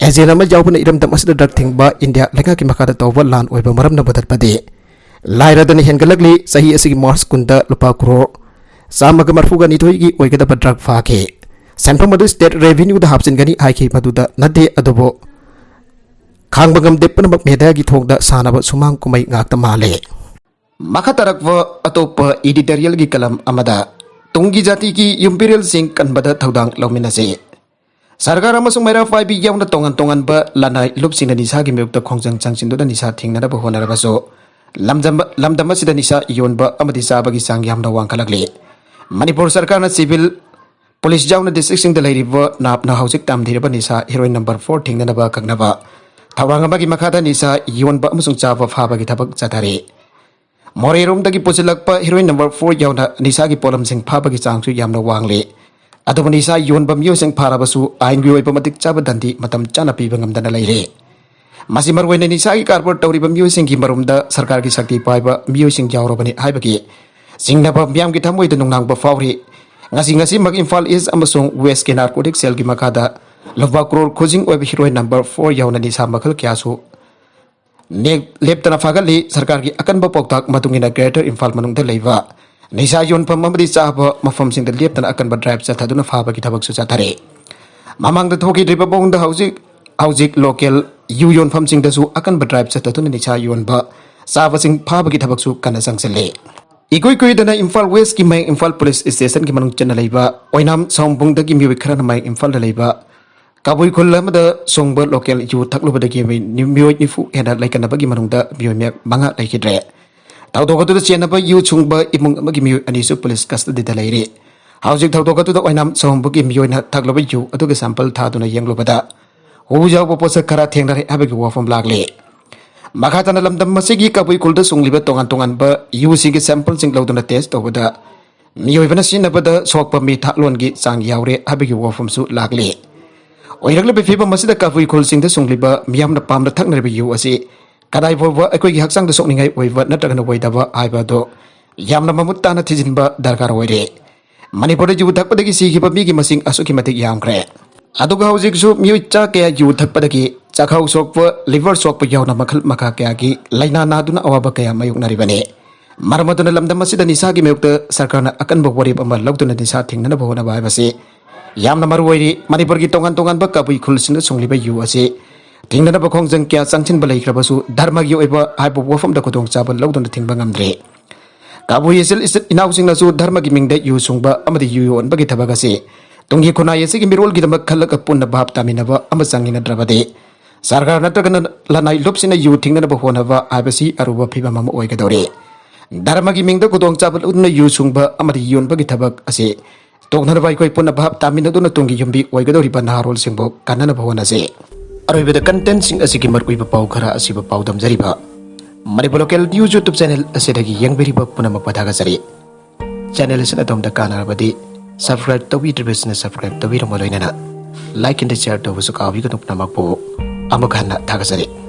agent ꯑꯃ ꯌꯥꯎꯕꯅ ꯏꯔꯝꯗꯝ ꯑꯁꯤꯗ drug ꯊꯤꯡꯕ ꯏꯟꯗꯤꯌꯥ ꯂꯩꯉꯥꯛꯀꯤ ꯃꯈꯥꯗ ꯇꯧꯕ ꯂꯥꯟ ꯑꯣꯏꯕ ꯃꯔꯝꯅ ꯃꯨꯊꯠꯄꯗꯤ ꯂꯥꯏꯔꯗꯅ ꯍꯦꯟꯒꯠꯂꯛꯂꯤ꯫ ꯆꯍꯤ ꯑꯁꯤꯒꯤ March ꯀꯨꯟꯗ ꯂꯨꯄꯥ crore ꯆꯥꯝꯃꯒ ꯃꯔꯤꯐꯨꯒ ꯅꯤꯊꯣꯏꯒꯤ ꯑꯣꯏꯒꯗꯕ drug ꯐꯥꯈꯤ꯫ ꯁꯦꯟꯐꯝ ꯑꯗꯨ state revenue ꯗ ꯍꯥꯞꯆꯤꯟꯒꯅꯤ ꯍꯥꯏꯈꯤ, ꯃꯗꯨꯗ ꯅꯠꯇꯦ꯫ ꯑꯗꯨꯕꯨ ꯈꯥꯡꯕ ꯉꯝꯗꯦ, ꯄꯨꯝꯅꯃꯛ media ꯒꯤ ꯊꯣꯡꯗ ꯁꯥꯟꯅꯕ ꯁꯨꯃꯥꯡ ꯀꯨꯝꯍꯩ ꯉꯥꯛꯇ ꯃꯥꯜꯂꯦ꯫ ꯃꯈꯥ ꯇꯥꯔꯛꯄ ꯑꯇꯣꯞꯄ editorial ꯒꯤ column ꯑꯃꯗ ꯇꯨꯡꯒꯤ ꯖꯥꯇꯤꯒꯤ ꯌꯨꯝꯕꯤꯔꯦꯜꯁꯤꯡ ꯀꯟꯕꯗ ꯊꯧꯗꯥꯡ ꯂꯧꯃꯤꯟꯅꯁꯤ꯫ ꯁꯔꯀꯥꯔ ꯑꯃꯁꯨꯡ ꯃꯩꯔꯥ ꯄꯥꯏꯕꯤ ꯌꯥꯎꯅ ꯇꯣꯉꯥꯟ ꯇꯣꯉꯥꯟꯕ ꯂꯅꯥꯏ ꯂꯨꯞꯁꯤꯡꯅ ꯅꯤꯁꯥꯒꯤ ꯃꯥꯌꯣꯛꯇ ꯈꯣꯡꯖꯪ ꯆꯪꯁꯤꯟꯗꯨꯅ ꯅꯤꯁꯥ ꯊꯤꯡꯅꯅꯕ ꯍꯣꯠꯅꯔꯕꯁꯨ ꯂꯝꯗꯝ, ꯂꯝꯗꯝ ꯑꯁꯤꯗ ꯅꯤꯁꯥ ꯌꯣꯟꯕ ꯑꯃꯗꯤ ꯆꯥꯕꯒꯤ ꯆꯥꯡ ꯌꯥꯝꯅ ꯋꯥꯡꯈꯠꯂꯛꯂꯤ꯫ ꯃꯅꯤꯄꯨꯔ ꯁꯔꯀꯥꯔꯅ civil police ꯌꯥꯎꯅ district ꯁꯤꯡꯗ ꯂꯩꯔꯤꯕ ꯅꯥꯞꯅ ꯍꯧꯖꯤꯛ ꯇꯝꯊꯤꯔꯕ ꯅꯤꯁꯥ heroin number four ꯊꯤꯡꯅꯅꯕ ꯑꯀꯛꯅꯕ ꯊꯧꯔꯥꯡ ꯑꯃꯒꯤ ꯃꯈꯥꯗ ꯅꯤꯁꯥ ꯌꯣꯟꯕ ꯑꯃꯁꯨꯡ ꯆꯥꯕ ꯐꯥꯕꯒꯤ ꯊꯕꯛ ꯆꯠꯊꯔꯤ꯫ ꯃꯣꯔꯦꯔꯣꯝꯗꯒꯤ ꯄꯨꯁꯤꯜꯂꯛꯄ heroin number four ꯌꯥꯎꯅ ꯅꯤꯁꯥꯒꯤ ꯄꯣꯠꯂꯝꯁꯤꯡ ꯐꯥꯕꯒꯤ ꯆꯥꯡꯁꯨ ꯌꯥꯝꯅ ꯋꯥꯡꯂꯤ꯫ ꯑꯗꯨꯕꯨ ꯅꯤꯁꯥ ꯌꯣꯟꯕ ꯃꯤꯑꯣꯏꯁꯤꯡ ꯐꯥꯔꯕꯁꯨ ꯑꯥꯏꯟꯒꯤ ꯑꯣꯏꯕ ꯃꯇꯤꯛ ꯆꯥꯕ ꯗꯟꯗꯤ ꯃꯇꯝ ꯆꯥꯅ ꯄꯤꯕ ꯉꯝꯗꯅ ꯂꯩꯔꯦ꯫ ꯃꯁꯤ ꯃꯔꯨꯑꯣꯏꯅ ꯅꯤꯁꯥꯒꯤ ꯀꯔꯕꯥꯔ ꯇꯧꯔꯤꯕ ꯃꯤꯑꯣꯏꯁꯤꯡꯒꯤ ꯃꯔꯨꯝꯗ ꯁꯔꯀꯥꯔꯒꯤ ꯁꯛꯇꯤ ꯄꯥꯏꯕ ꯃꯤꯑꯣꯏꯁꯤꯡ ꯌꯥꯎꯔꯕꯅꯤ ꯍꯥꯏꯕꯒꯤ ꯆꯤꯡꯅꯕ ꯃꯤꯌꯥꯝꯒꯤ ꯊꯃꯣꯏꯗ ꯅꯨꯡꯅꯥꯡꯕ ꯐꯥꯎꯔꯤ꯫ ꯉꯁꯤ ꯉꯁꯤꯃꯛ ꯏꯝꯐꯥꯜ East ꯑꯃꯁꯨꯡ West ꯀꯤ narcotic cell ꯒꯤ ꯃꯈꯥꯗ ꯂꯨꯄꯥ crore ꯈꯨꯖꯤꯡ ꯑꯣꯏꯕ heroin number four ꯌꯥꯎꯅ ꯅꯤꯁꯥ ꯃꯈꯜ ꯀꯌꯥꯁꯨ ꯅꯦꯛ-, ꯂꯦꯞꯇꯅ ꯐꯥꯒꯠꯂꯤ꯫ ꯁꯔꯀꯥꯔꯒꯤ ꯑꯀꯟꯕ ꯄꯥꯎꯇꯥꯛ ꯃꯇꯨꯡ ꯏꯟꯅ Greater ꯏꯝꯐꯥꯜ ꯃꯅꯨꯡꯗ ꯂꯩꯕ ꯅꯤꯁꯥ ꯌꯣꯟꯐꯝ ꯑꯃꯗꯤ ꯆꯥꯕ ꯃꯐꯝꯁꯤꯡꯗ ꯂꯦꯞꯇꯅ ꯑꯀꯟꯕ drive ꯆꯠꯊꯗꯨꯅ ꯐꯥꯕꯒꯤ ꯊꯕꯛꯁꯨ ꯆꯠꯊꯔꯤ꯫ ꯃꯃꯥꯡꯗ ꯊꯣꯛꯈꯤꯗ꯭ꯔꯤꯕ ꯃꯑꯣꯡꯗ ꯍꯧꯖꯤꯛ, ꯍꯧꯖꯤꯛ local ꯌꯨ ꯌꯣꯟꯐꯝꯁꯤꯡꯗꯁꯨ ꯑꯀꯟꯕ drive ꯆꯠꯊꯗꯨꯅ ꯅꯤꯁꯥ ꯌꯣꯟꯕ, ꯆꯥꯕꯁꯤꯡ ꯐꯥꯕꯒꯤ ꯊꯕꯛꯁꯨ ꯀꯟꯅ ꯆꯪꯁꯤꯜꯂꯤ꯫ ꯏꯀꯨꯏ ꯀꯨꯏꯗꯅ ꯏꯝꯐꯥꯜ ꯋꯦꯁꯀꯤ ꯃꯌꯥꯡ ꯏꯝꯐꯥꯜ ꯄꯨꯂꯤꯁ ꯁ꯭ꯇꯦꯁꯟꯒꯤ ꯃꯅꯨꯡ ꯆꯟꯅ ꯂꯩꯕ ꯑꯣꯏꯅꯥꯝ ꯁꯥꯋꯨꯝꯕꯨꯡꯗꯒꯤ ꯃꯤꯑꯣꯏ ꯈꯔꯅ ꯃꯌꯥꯡ ꯏꯝꯐꯥꯜꯗ ꯂꯩꯕ ꯀꯕꯨꯏ ꯈꯨꯜ ꯑꯃꯗ ꯁꯣꯡꯕ ꯂꯣꯀꯦꯜ ꯌꯨ ꯊꯛꯂꯨꯕꯗꯒꯤ ꯃꯤꯑꯣꯏ ꯅꯤ-, ꯃꯤꯑꯣꯏ ꯅꯤꯐꯨ ꯍꯦꯟꯅ ꯂꯩꯀꯠꯅꯕꯒꯤ ꯃꯅꯨꯡꯗ ꯃꯤꯑꯣꯏ ꯃꯌꯥꯝ ꯃꯉꯥ ꯂꯩꯈꯤꯗ꯭ꯔꯦ꯫ ꯊꯧꯗꯣꯛ ꯑꯗꯨꯗ ꯆꯦꯟꯅꯕ ꯌꯨ ꯁꯨꯡꯕ ꯏꯃꯨꯡ ꯑꯃꯒꯤ ꯃꯤꯑꯣꯏ ꯑꯅꯤꯁꯨ ꯄꯨꯂꯤꯁ ꯀꯁꯇꯗꯤꯗ ꯂꯩꯔꯤ꯫ ꯍꯧꯖꯤꯛ ꯊꯧꯗꯣꯛ ꯑꯗꯨꯗ ꯑꯣꯏꯅꯥꯝ ꯁꯥꯋꯨꯝꯕꯨꯡꯒꯤ ꯃꯤꯑꯣꯏꯅ ꯊꯛꯂꯕ ꯌꯨ ꯑꯗꯨꯒꯤ ꯁꯦꯝꯄꯜ ꯊꯥꯗꯨꯅ ꯌꯦꯡꯂꯨꯕꯗ ꯍꯨ ꯌꯥꯎꯕ ꯄꯣꯠꯁꯛ ꯈꯔ ꯊꯦꯡꯅꯔꯦ ꯍꯥꯏꯕꯒꯤ ꯋꯥꯐꯝ ꯂꯥꯛꯂꯤ꯫ ꯃꯈꯥ ꯇꯥꯅ ꯂꯝꯗꯝ ꯑꯁꯤꯒꯤ ꯀꯕꯨꯏ ꯈꯨꯜꯗ ꯁꯨꯡꯂꯤꯕ ꯇꯣꯉꯥꯟ ꯇꯣꯉꯥꯟꯕ ꯌꯨꯁꯤꯡꯒꯤ ꯁꯦꯝꯄꯜꯁꯤꯡ ꯂꯧꯗꯨꯅ ꯇꯦꯁ ꯇꯧꯕꯗ ꯃꯤꯑꯣꯏꯕꯅ ꯁꯤꯖꯤꯟꯅꯕꯗ ꯁꯣꯛꯄ ꯃꯤꯊꯥꯛꯂꯣꯟꯒꯤ ꯆꯥꯡ ꯌꯥꯎꯔꯦ ꯍꯥꯏꯕꯒꯤ ꯋꯥꯐꯝꯁꯨ ꯂꯥꯛꯂꯤ꯫ ꯑꯣꯏꯔꯛꯂꯤꯕ ꯐꯤꯕꯝ ꯑꯁꯤꯗ ꯀꯕꯨꯏ ꯈꯨꯜꯁꯤꯡꯗ ꯁꯨꯡꯂꯤꯕ ꯃꯤꯌꯥꯝꯅ ꯄꯥꯝꯅ ꯊꯛꯅꯔꯤꯕ ꯌꯨ ꯑꯁꯤ ꯀꯗꯥꯏ ꯐꯥꯎꯕ ꯑꯩꯈꯣꯏꯒꯤ ꯍꯛꯆꯥꯡꯗ ꯁꯣꯛꯅꯤꯡꯉꯥꯏ ꯑꯣꯏꯕ ꯅꯠꯇ꯭ꯔꯒꯅ ꯑꯣꯏꯗꯕ ꯍꯥꯏꯕ ꯑꯗꯨ ꯌꯥꯝꯅ ꯃꯃꯨꯠ ꯇꯥꯅ ꯊꯤꯖꯤꯟꯕ ꯗꯔꯀꯥꯔ ꯑꯣꯏꯔꯦ꯫ ꯃꯅꯤꯄꯨꯔꯗ ꯌꯨ ꯊꯛꯄꯗꯒꯤ ꯁꯤꯈꯤꯕ ꯃꯤꯒꯤ ꯃꯁꯤꯡ ꯑꯁꯨꯛꯀꯤ ꯃꯇꯤꯛ ꯌꯥꯝꯈ꯭ꯔꯦ꯫ ꯑꯗꯨꯒ ꯍꯧꯖꯤꯛꯁꯨ ꯃꯤꯑꯣꯏ ꯆꯥ ꯀꯌꯥ ꯌꯨ ꯊꯛꯄꯗꯒꯤ ꯆꯥꯛꯈꯥꯎ ꯁꯣꯛꯄ, ꯂꯤꯚꯔ ꯁꯣꯛꯄ ꯌꯥꯎꯅ ꯃꯈꯜ ꯃꯈꯥ ꯀꯌꯥꯒꯤ ꯂꯥꯏꯅꯥ ꯅꯥꯗꯨꯅ ꯑꯋꯥꯕ ꯀꯌꯥ ꯃꯥꯌꯣꯛꯅꯔꯤꯕꯅꯤ꯫ ꯃꯔꯝ ꯑꯗꯨꯅ ꯂꯝꯗꯝ ꯑꯁꯤꯗ ꯅꯤꯁꯥꯒꯤ ꯃꯥꯌꯣꯛꯇ ꯁꯔꯀꯥꯔꯅ ꯑꯀꯟꯕ ꯋꯥꯔꯦꯞ ꯑꯃ ꯂꯧꯗꯨꯅ ꯅꯤꯁꯥ ꯊꯤꯡꯅꯅꯕ ꯍꯣꯠꯅꯕ ꯍꯥꯏꯕꯁꯤ ꯌꯥꯝꯅ ꯃꯔꯨ ꯑꯣꯏꯔꯤ꯫ ꯃꯅꯤꯄꯨꯔꯒꯤ ꯇꯣꯉꯥꯟ ꯇꯣꯉꯥꯟꯕ ꯀꯕꯨꯏ ꯈꯨꯜꯁꯤꯡꯗ ꯁꯨꯡꯂꯤꯕ ꯌꯨ ꯑꯁꯤ ꯊꯤꯡꯅꯅꯕ ꯈꯣꯡꯖꯪ ꯀꯌꯥ ꯆꯪꯁꯤꯟꯕ ꯂꯩꯈ꯭ꯔꯕꯁꯨ ꯙꯔꯃꯒꯤ ꯑꯣꯏꯕ ꯍꯥꯏꯕ ꯋꯥꯐꯝꯗ ꯈꯨꯗꯣꯡꯆꯥꯕ ꯂꯧꯗꯨꯅ ꯊꯤꯡꯕ ꯉꯝꯗ꯭ꯔꯤ꯫ ꯀꯕꯨꯏ ꯏꯆꯤꯜ ꯏꯆꯤꯜ ꯏꯅꯥꯎꯁꯤꯡꯅꯁꯨ ꯙꯔꯃꯒꯤ ꯃꯤꯡꯗ ꯌꯨ ꯁꯨꯡꯕ ꯑꯃꯗꯤ ꯌꯨ ꯌꯣꯟꯕꯒꯤ ꯊꯕꯛ ꯑꯁꯤ ꯇꯨꯡꯒꯤ ꯈꯨꯟꯅꯥꯏ ꯑꯁꯤꯒꯤ ꯃꯤꯔꯣꯜꯒꯤꯗꯃꯛ ꯈꯜꯂꯒ ꯄꯨꯟꯅ ꯚꯥꯞ ꯇꯥꯃꯤꯟꯅꯕ ꯑꯃ ꯆꯪꯉꯤ, ꯅꯠꯇ꯭ꯔꯕꯗꯤ ꯁꯔꯀꯥꯔ ꯅꯠꯇ꯭ꯔꯒꯅ ꯂꯅꯥꯏ ꯂꯨꯞꯁꯤꯅ ꯌꯨ ꯊꯤꯡꯅꯅꯕ ꯍꯣꯠꯅꯕ ꯍꯥꯏꯕꯁꯤ ꯑꯔꯨꯕ ꯐꯤꯕꯝ ꯑꯃ ꯑꯣꯏꯒꯗꯧꯔꯤ꯫ ꯙꯔꯃꯒꯤ ꯃꯤꯡꯗ ꯈꯨꯗꯣꯡꯆꯥꯕ ꯂꯧꯗꯨꯅ ꯌꯨ ꯁꯨꯡꯕ ꯑꯃꯗꯤ ꯌꯣꯟꯕꯒꯤ ꯊꯕꯛ ꯑꯁꯤ ꯇꯣꯛꯅꯅꯕ ꯑꯩꯈꯣꯏ ꯄꯨꯟꯅ ꯚꯥꯞ ꯇꯥꯃꯤꯟꯅꯗꯨꯅ ꯇꯨꯡꯒꯤ ꯌꯨꯝꯕꯤ ꯑꯣꯏꯒꯗꯧꯔꯤꯕ ꯅꯍꯥꯔꯣꯜꯁꯤꯡꯕꯨ ꯀꯟꯅꯅꯕ ꯍꯣꯠꯅꯁꯤ꯫ ꯑꯔꯣꯏꯕꯗ ꯀꯟꯇꯦꯟꯁꯤꯡ ꯑꯁꯤꯒꯤ ꯃꯔꯨꯑꯣꯏꯕ ꯄꯥꯎ ꯈꯔ ꯑꯁꯤꯕꯨ ꯄꯥꯎꯗꯝꯖꯔꯤꯕ Manipur local news YouTube channel ꯑꯁꯤꯗꯒꯤ ꯌꯦꯡꯕꯤꯔꯤꯕ ꯄꯨꯝꯅꯃꯛꯄꯨ ꯊꯥꯒꯠꯆꯔꯤ꯫ ꯆꯦꯅꯦꯜ ꯑꯁꯤꯅ ꯑꯗꯣꯝꯗ ꯀꯥꯟꯅꯔꯕꯗꯤ ꯁꯕꯁꯀ꯭ꯔꯥꯏꯕ ꯇꯧꯕꯤꯗ꯭ꯔꯤꯕꯁꯤꯡꯅ ꯁꯕꯁꯀ꯭ꯔꯥꯏꯕ ꯇꯧꯕꯤꯔꯝꯕ ꯂꯣꯏꯅꯅ ꯂꯥꯏꯛ ꯑꯦꯟ ꯁꯤꯌꯔ ꯇꯧꯕꯁꯨ ꯀꯥꯎꯕꯤꯒꯅꯨ꯫ ꯄꯨꯝꯅꯃꯛꯄꯨ ꯑꯃꯨꯛ ꯍꯟꯅ ꯊꯥꯒꯠꯆꯔꯤ꯫